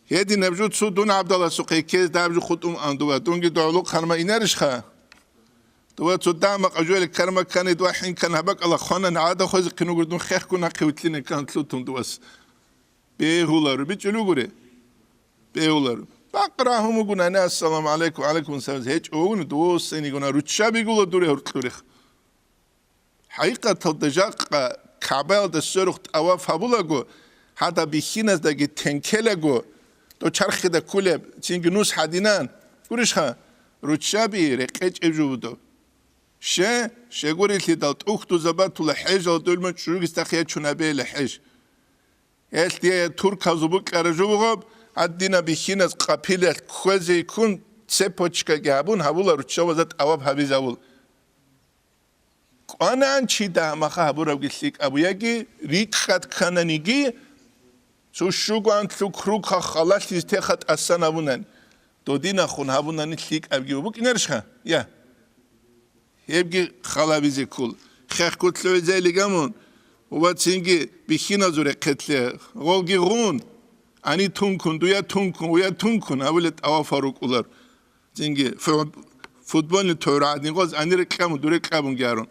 Гьединаб жо цо дун гӀабдаласухъе ккезе даб жо хутӀун андува, дунги догӀлухъанма инарищха? Дува цо дама къажуяли карма ккани, дува хӀинкан гьабакӀала хванан гӀада хвезехъин угур дун хехгун ахъи витлъине ккан лъутун дувас. Бегьулару, бичӀчӀулев гуре? Бегьулару. Бакъ рагьун вугун гьанив, ассаламу гӀалайкум, гӀалайкум ассалам, гьечӀо вугун, дувоссайнигуна руччабигула дуре гьоркьурих. ХӀакъикъаталда жакъа КагӀбаялда сверухъ тӀаваф гьабулаго, гьадаб бихьиназдаги тенкелаго, дов чархида кколеб, цинги нус гьадинан, гурищха, руччаби рекъечӀеб жо буго. Ще, щегурелъидал тӀухьдузабатула хӀежал дулман чӀужугистахъ ячун абейила хӀеж. Гьелъ дие турказул букӀара жо бугеб, гьадинаб бихьиназ къапилалъ кквезе ккун, цепочкаги гьабун гьабула руччабазда тӀаваф гьабизабул. КӀванаан чи дагьмаха гьабурабги лъикӀабу, яги рикӀкӀад ккананиги, цо щуго анлъу круг халалъиз теха тӀасан абунани, додинахун гьабунани лъикӀабги букӀинарищха? Я. Гьебги халабизе ккол. Хехго лъугӀизейилигамун ва цинги бихьиназул рехъетлъе, гъолги гъун, ани тункун, дуя тункун, уя тункун абулеб тӀавафал рукӀулар. Цинги фу-, футбольный тойра гӀадин гъоз ани рекьамун, ду рекьабунги гьарун.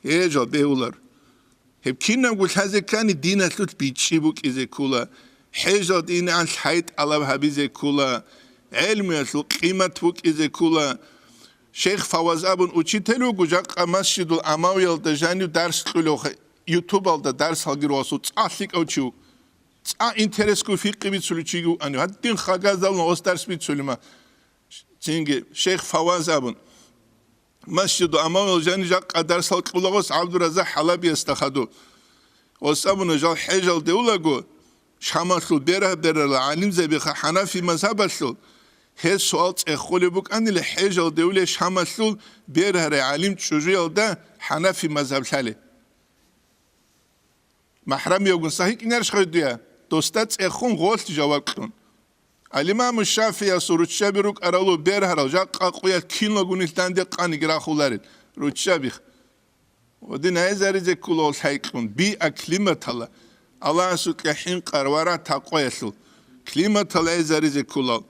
Гьежал бегьулар. Гьеб кинабго лъазе ккани диналъулъ бичӀчӀи букӀизе ккола, хӀежал динан лъай тӀалаб гьабизе ккола, гӀелмуялъул къимат букӀизе ккола. Шейх Фаваз абун учитель вуго, жакъа Масжидул Амавиялда жанив дарс кьулев, ютубалда дарс гьалги ругьасул цӀа лъикӀав чи вуго. ЦӀа интересго фикъи бицулев чиги вукӀанив. Гьадин хагазалун гъос дарс бицулема. Цинги шейх Фаваз абун. Масжиду Амавал жани жакъа дарсал кьула гъос ГӀабдуразак ХӀалабиясда хадуб. Гъос абуна, жал хӀежалде улаго, Шамалъул бергьа-бергьарал гӀалимзабиха хӀанафи мазгьабалъул, гьез суал цӀехолеб букӀанила, хӀежалде улей Шамалъул бергьарай гӀалим чӀужуялда хӀанафи мазгьаб лъалей. МахӀрамиявгун сахӀикӀинарищ гъай дуя? Досда цӀехун гъолъ жаваб кьун. Ал-Имаму ШафигӀиясул руччаби рукӀаралу бергьарал жакъа къуялъ киналгун нилъ данде къаниги рахуларел руччабих. Гъодин гьезаризе ккола гъолъ хӀайкьун, биа климатала, Аллагьасукьа хӀинкъар ва рагьтакъваялъул климатала гьезаризе кколал.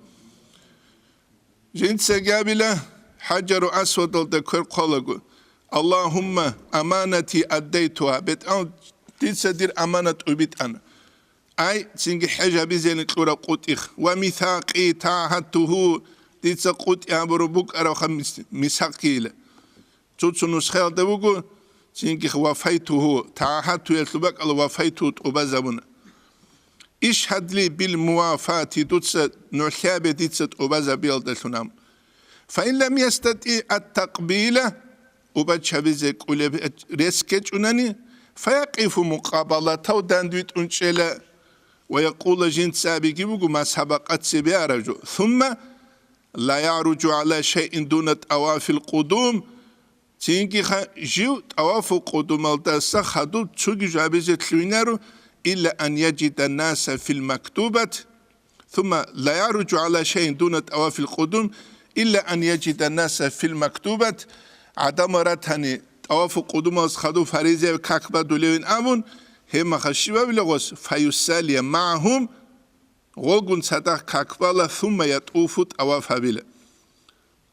Жинцаги абила, ХӀажару Асвадалда квер хъвалаго: «Аллагьумма аманати аддайтугьа», БетӀал, дица дир аманат тӀубитӀана. Ай, цинги хӀеж гьабизени кьураб къутӀих, «ва мисакъи тагӀагьадтугьу», дица къутӀи гьабураб букӀарабха мис-, мисакъийила. Цо-цо нусхаялда буго, цинги вафайтугьу, тагӀагьадтуялъул бакӀалда вафайтугьу тӀубазабуна. «Ишгьадли бил мувафати», дуца нугӀлъи гьабе дица тӀубазабиялдалъун абун. «Фаин лам ястатӀи ат-такъбила», убач гьабизе кӀулеб рес гьечӀунани, «фаякъифу мукъабалатав», дандвитӀун чӀела, ва якъула, жинца абиги буго мазгьабахъа цебе араб жо, «сумма ла ягӀруджу гӀала шайин дуна тӀавафил къудум», цинги ха-, жив тӀавафу къудумалдаса хадуб цуги жабизе лъугьинаро, «илла ан яжида наса фил мактубат», «сумма ла ягӀруджу гӀала шайин дуна тӀавафил къудум, илла ан яжида наса фил мактубат», гӀадамал ратани, тӀавафу къудумалас хадуб фаризаяб как бадулевин абун, гьеб махалъ щиб абила гъос, «фаюсалия магӀагьум», гъолгун цадахъ как бала, «сумма ятӀуфу», тӀаваф гьабила.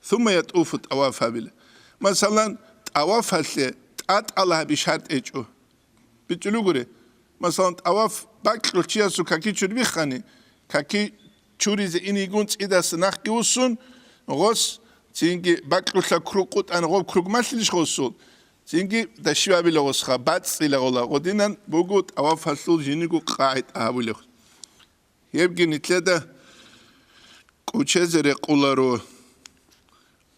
«Сумма ятӀуфу», тӀаваф гьабила. Масалан, тӀавафалъе тӀатӀала гьаби шартӀ гьечӀо. БичӀчӀулев гури. Масалан, тӀаваф бакьулъ чиясул каки чури биххани, каки чуризе инигун цӀидаса нахъги вуссун, гъос цинги бакьулъа круг къутӀан, гъоб круг малъилищ гъосул, цинги дашивабила гъосха, бацӀцӀила гъола, гъодинан буго тӀавафалъул жиниго къагӀида гьабулев. Гьебги нилъеда кӀучезе рекъуларо.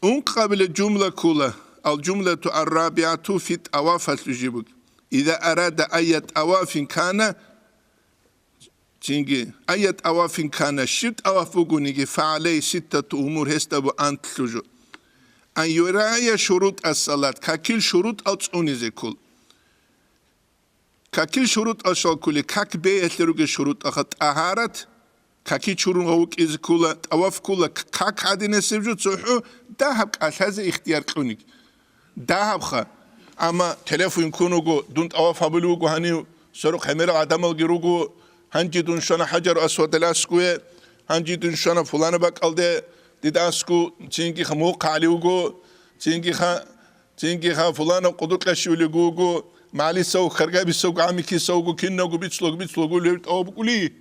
Ункъабила жумла ккола, ал-жумлату ар-рабигӀату фи тӀавафалъу жибуг. Иза арада айя тӀавафин кана, цинги, айя тӀавафин кана, щиб тӀаваф бугониги, фагӀалей ситтату умур, гьесда бу анлъу жо. Ан юрая шурутӀа салат, какил шурутӀал цӀунизе ккол. Какил шурутӀал щал ккули, как беялъе ругел шурутӀаха тӀагьарат, каки чурун гъав вукӀизе ккула, тӀаваф ккула, к-, как гӀадинасеб жо цохӀо дагьаб кӀалъазе ихтияр кьуник. Дагьабха. Амма телефон ккун вуго, дун тӀаваф гьабулев вуго гьанив, сорухъ гӀемерал гӀадамалги руго, гьанже дун щвана ХӀажару Асвадаласгуе, гьанже дун щвана фулана бакӀалде, дидасгу, цинги ха мухъ гӀали вуго, цинги ха, цинги ха фулана къудукьа щивлиго вуго, малисав, харгабисав, гӀамикисавго, кинавго бицлуг, бицлугу лев тӀаваб букӀули.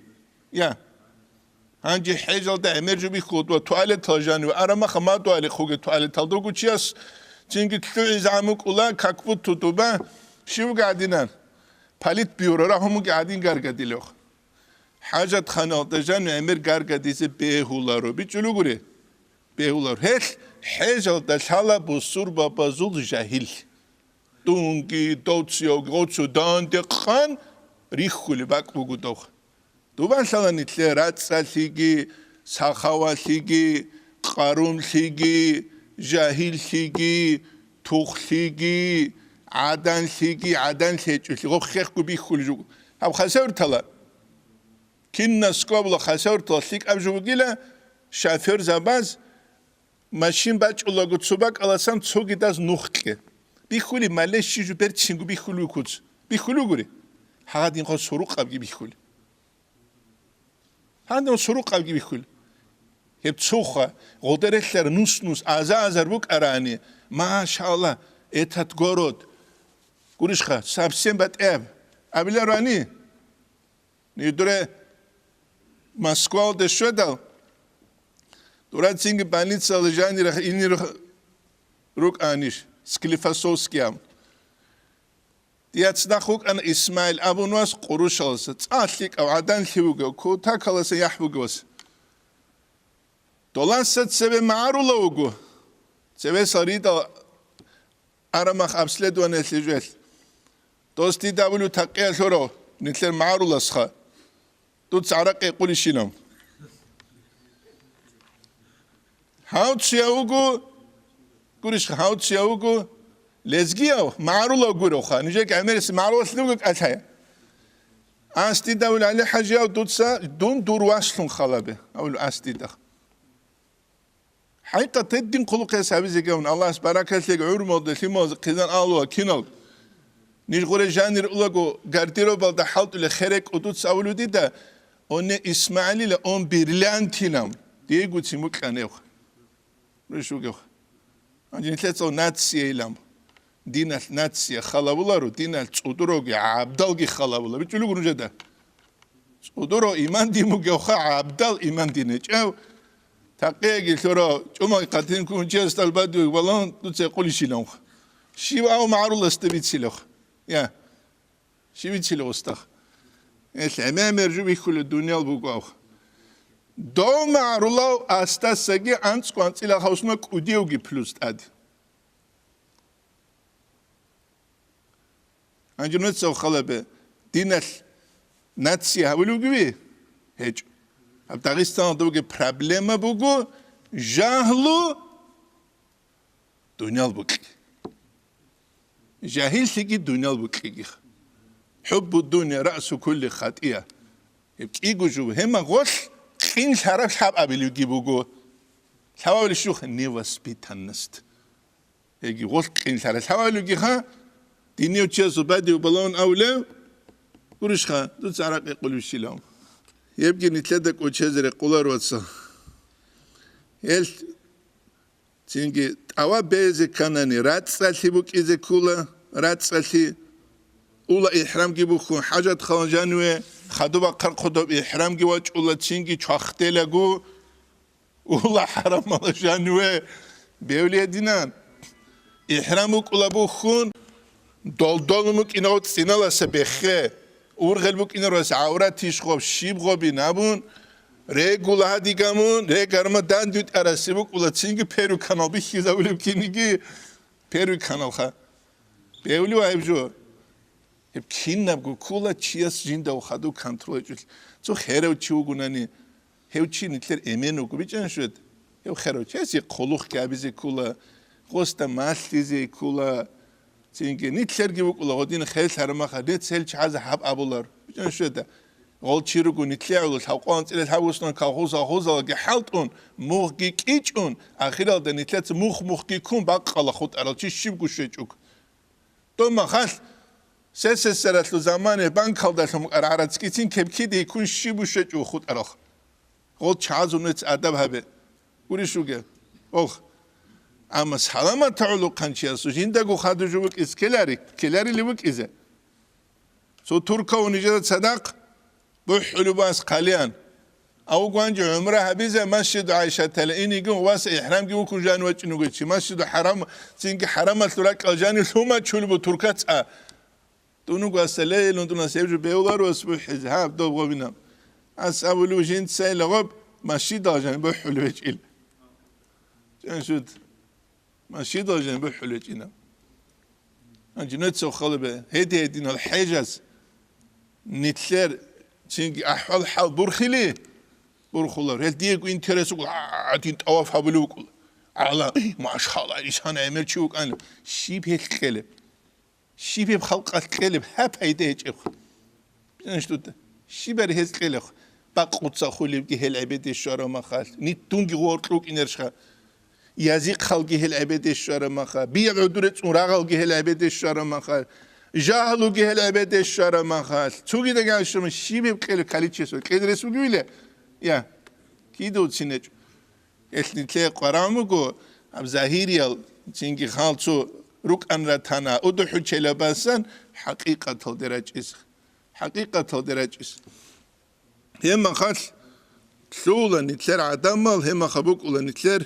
Я. Гьанже хӀежалда гӀемер жо бихьултӀула туалетал жанив, арамаха мадуали хъуги туалеталда вуго чияс, цинги лъугӀи замукӀула, как будто дуба, щивги гӀадинан. Политбюро рагьумуги гӀадин гаргадилев. ХӀажатханалда жан гӀемер гаргадизе бегьуларо. БичӀулугури? Бегьуларо. Гьелъ хӀежалда лъала бусурбабазул жагьил. Дунги, довцияв, гъоцу данде къан риххули бакӀ буго дов. Дубан лъала нитлъе рацӀцӀалъиги, сахавалъиги, къарумлъиги, жагьиллъиги, тухлъиги, гӀаданлъиги, гӀаданлъи гьечӀолъи, гъохъехъго бихьулел жуго. Гьаб хасавюртала, кинас ккобла хасавюртала лъикӀаб жо бугила, шофёрзабаз машин бачӀулаго цо бакӀаласан цогидаз нух кье. Бихьули мале щижу берцинго бихьулев куц. Бихьулев гури? Гьагъадинго сурукъабги бихьули. Гьанив сурукъабги бихьула. Гьеб цоха, гъодарелъар нус-нус, аза-азар букӀарани, машалла, этот город, гурищха, совсем батӀияб, абилароани? Нидуре Москвалде щведал, дурацинги больницала жанир инир рукӀанищ, Склифосовский аб. Дияц нах вукӀана Исмаил абун вас Къурушаласа, цӀа лъикӀав гӀаданлъи вугев, кутакаласа яхӀ бугев вас. Доланса цеве магӀарула вуго, цевесал ридал арамах обследованиялъе жвелъ. Дос дида абулев такъия лъурав, нилъер магӀаруласха. Дуца гӀаракъи къулищилан. Гьав чияв вуго, гурищха, гьав чияв вуго, лезгияв, магӀарулав гуравха, нижеги гӀемерисеб магӀарулалъ вуго кӀалъай. Ас дида вула ГӀали-хӀажияв дуца дун дур васлъун халабе, авул ас дида. ХӀакъикъат гьедин хъулухъес гьабизегавун, Аллагьас баракалъеги гӀурмалда, лъималазда хъизан алуа кинал. Ниж гъуре жанир улаго гардеробалда хӀалтӀуле херекӀо дуца авулу дида, оне Исмагьилила он бриллиантилан, диегоцин букьанев. Рушугев. Гьанже нилъецал нациялан. Диналъ нация халавуларо, диналъ цӀудуроги гӀабдалги халавула. БичӀулугу нужеда. ЦӀудуро иман дин бугевха, гӀабдал иман дин гьечӀев. Такъеги лъуро, чӀумал къатин ккун чиясдал бадуй валан дуца къулищиланха. Щив ав магӀаруласда бицилевха. Я. Щивицила устах. Эл гӀемер жо бихьулеб дуниял буго ав. Дов магӀрулав астасаги анцӀго анцӀила хаусма кӀудиявги плюс тӀад. Гьанже нуца халабе, диналъ нация гьавулевги ви? ГьечӀо. Гьаб Дагъистаналда бугеб проблема буго жагьлу дуниял букьи. Жагьиллъиги дуниял букьигиха. ХӀуббу дунья раъсу кулли хатӀия. Гьеб кӀиго жо, гьема гъолъ кьин лъараб лъабабилевги буго. Лъабабилищуха невоспитанность. Гьеги гъолъ кьин лъараб лъабабилевгиха, динияв чиясул бадив балагьун авлев, гурищха, дуца гӀаракъи къулищилав. Гьебги нилъеда кӀочезе рекъолар, вацал. Гьел Цинги тӀаваб безе кканани, рацӀцӀалъи букӀизе ккула, рацӀцӀалъи. Ула ихӀрамги бухьун, хӀажат халан жаниве, хадуб ахъархъудаб ихӀрамги вачӀула, цинги чвахделагу, ула хӀарамала жаниве. Бевли гьединан. ИхӀрам букӀула бухьун, долдолун букӀинав цӀиналаса бехе, ургъел букӀинарас гӀавратищ гъоб, щиб гъобин абун, регула гьадигамун, регарма дандуй тӀараси букӀула, цинги Первый канал бихьизабулеб киниги, Первый каналха. Бевли ва гьеб жо. Гьеб кинабго ккола чияс жинда хадуб контроль гьечӀолъи. Цо херав чи вугонани, гьев чи нилъер эмен вуго, бичӀчӀана щвед. Гьев херав чи, гьесие хъулухъги гьабизе ккола, гъосда малъизе ккола. Цинги нилъерги вукӀула гъодин хел гьарамаха, нилъ гьел чагӀазе гьаб абулар, бичӀчӀана щведа. Гъол чи руго нилъее гӀоло лъабкъо анцӀила лъабго сунан колхоз-, колхозалги хӀалтӀун, мухъги кӀичӀун, ахиралда нилъеца мухъ-мухъги ккун бакъала хутӀарал чи щибго щвечӀого. Доб махалъ СССР-алъул замане банкалдалъун букӀараб гӀарацгицин кепкиде йиккун щибго щвечӀого хутӀарал. Гъол чагӀазул нилъ адаб гьабе. Гурищ вугев? Ох. Амма саламат гӀолохъанчиясул жиндаго хадув жо вукӀизе ккелари-, ккеларили вукӀизе. Цо туркав нижеда цадахъ бухӀулеб вас хъалиян. Авгванчи гӀумра гьабизе Масжиду ГӀайшатала инигун вас ихӀрамги вукун жан вачӀин вуго чи. Масжиду ХӀарам, цинги ХӀарамалъул ракӀал жанив лъумачулеб туркаца. Дун вуго аса лейлун дунас гьеб жо бевларос бухӀизе, гьаб доб гъобина. Ас абулев жинцайила гъоб, масжидал жан бухӀулев гьечӀил. Чаншуд. Масжидал жан бухӀулев гьечӀина. Гьанже нуца халабе, гьеди-гьединал хӀежаз нилъер цинги ахӀвал-хӀал бурхили, бурхулар. Гьел диего интерес вукӀула, гӀадин тӀаваф гьабулев вукӀула. ГӀала, машалла, ишан гӀемер чи вукӀанилан. Щиб гьел кьелеб? Щиб гьеб халкъалъ кьелеб гьаб пайда гьечӀебха? Бинанщ дуда. Щибари гьез кьелебха? Бакъуца хулебги гьел гӀебеде щвараб махалъ, нидунги гъоркьукӀинарищха? Язихъалги гьел гӀебеде щвараб махалъ, бигӀ гӀодоре цӀун рагъалги гьел гӀебеде щвараб махалъ, жагьлуги гьел гӀебеде щвараб махалъ, цогидаган щвараб, щиб гьеб кьелеб каличество кьезе рес вугевила? Я, кидавцин гьечӀо. Гьелъ нилъее къваран буго, гьаб загьириял цинги халцо рукӀан ратана, удухӀучелабасан хӀакъикъаталде рачӀес. ХӀакъикъаталде рачӀес. Гьеб махалъ лъугьула нилъер гӀадамал, гьеб махалъ букӀула нилъер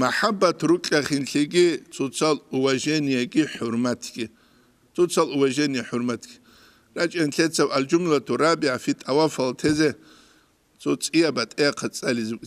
махӀаббат рукьахинлъиги, цоцал уважениеги хӀурматги. Цоцал уважение, хӀурматги. РачӀа нилъецав алжумлату рабиа фи тӀавафал тезе, цо цӀияб батӀияб хъацӀализе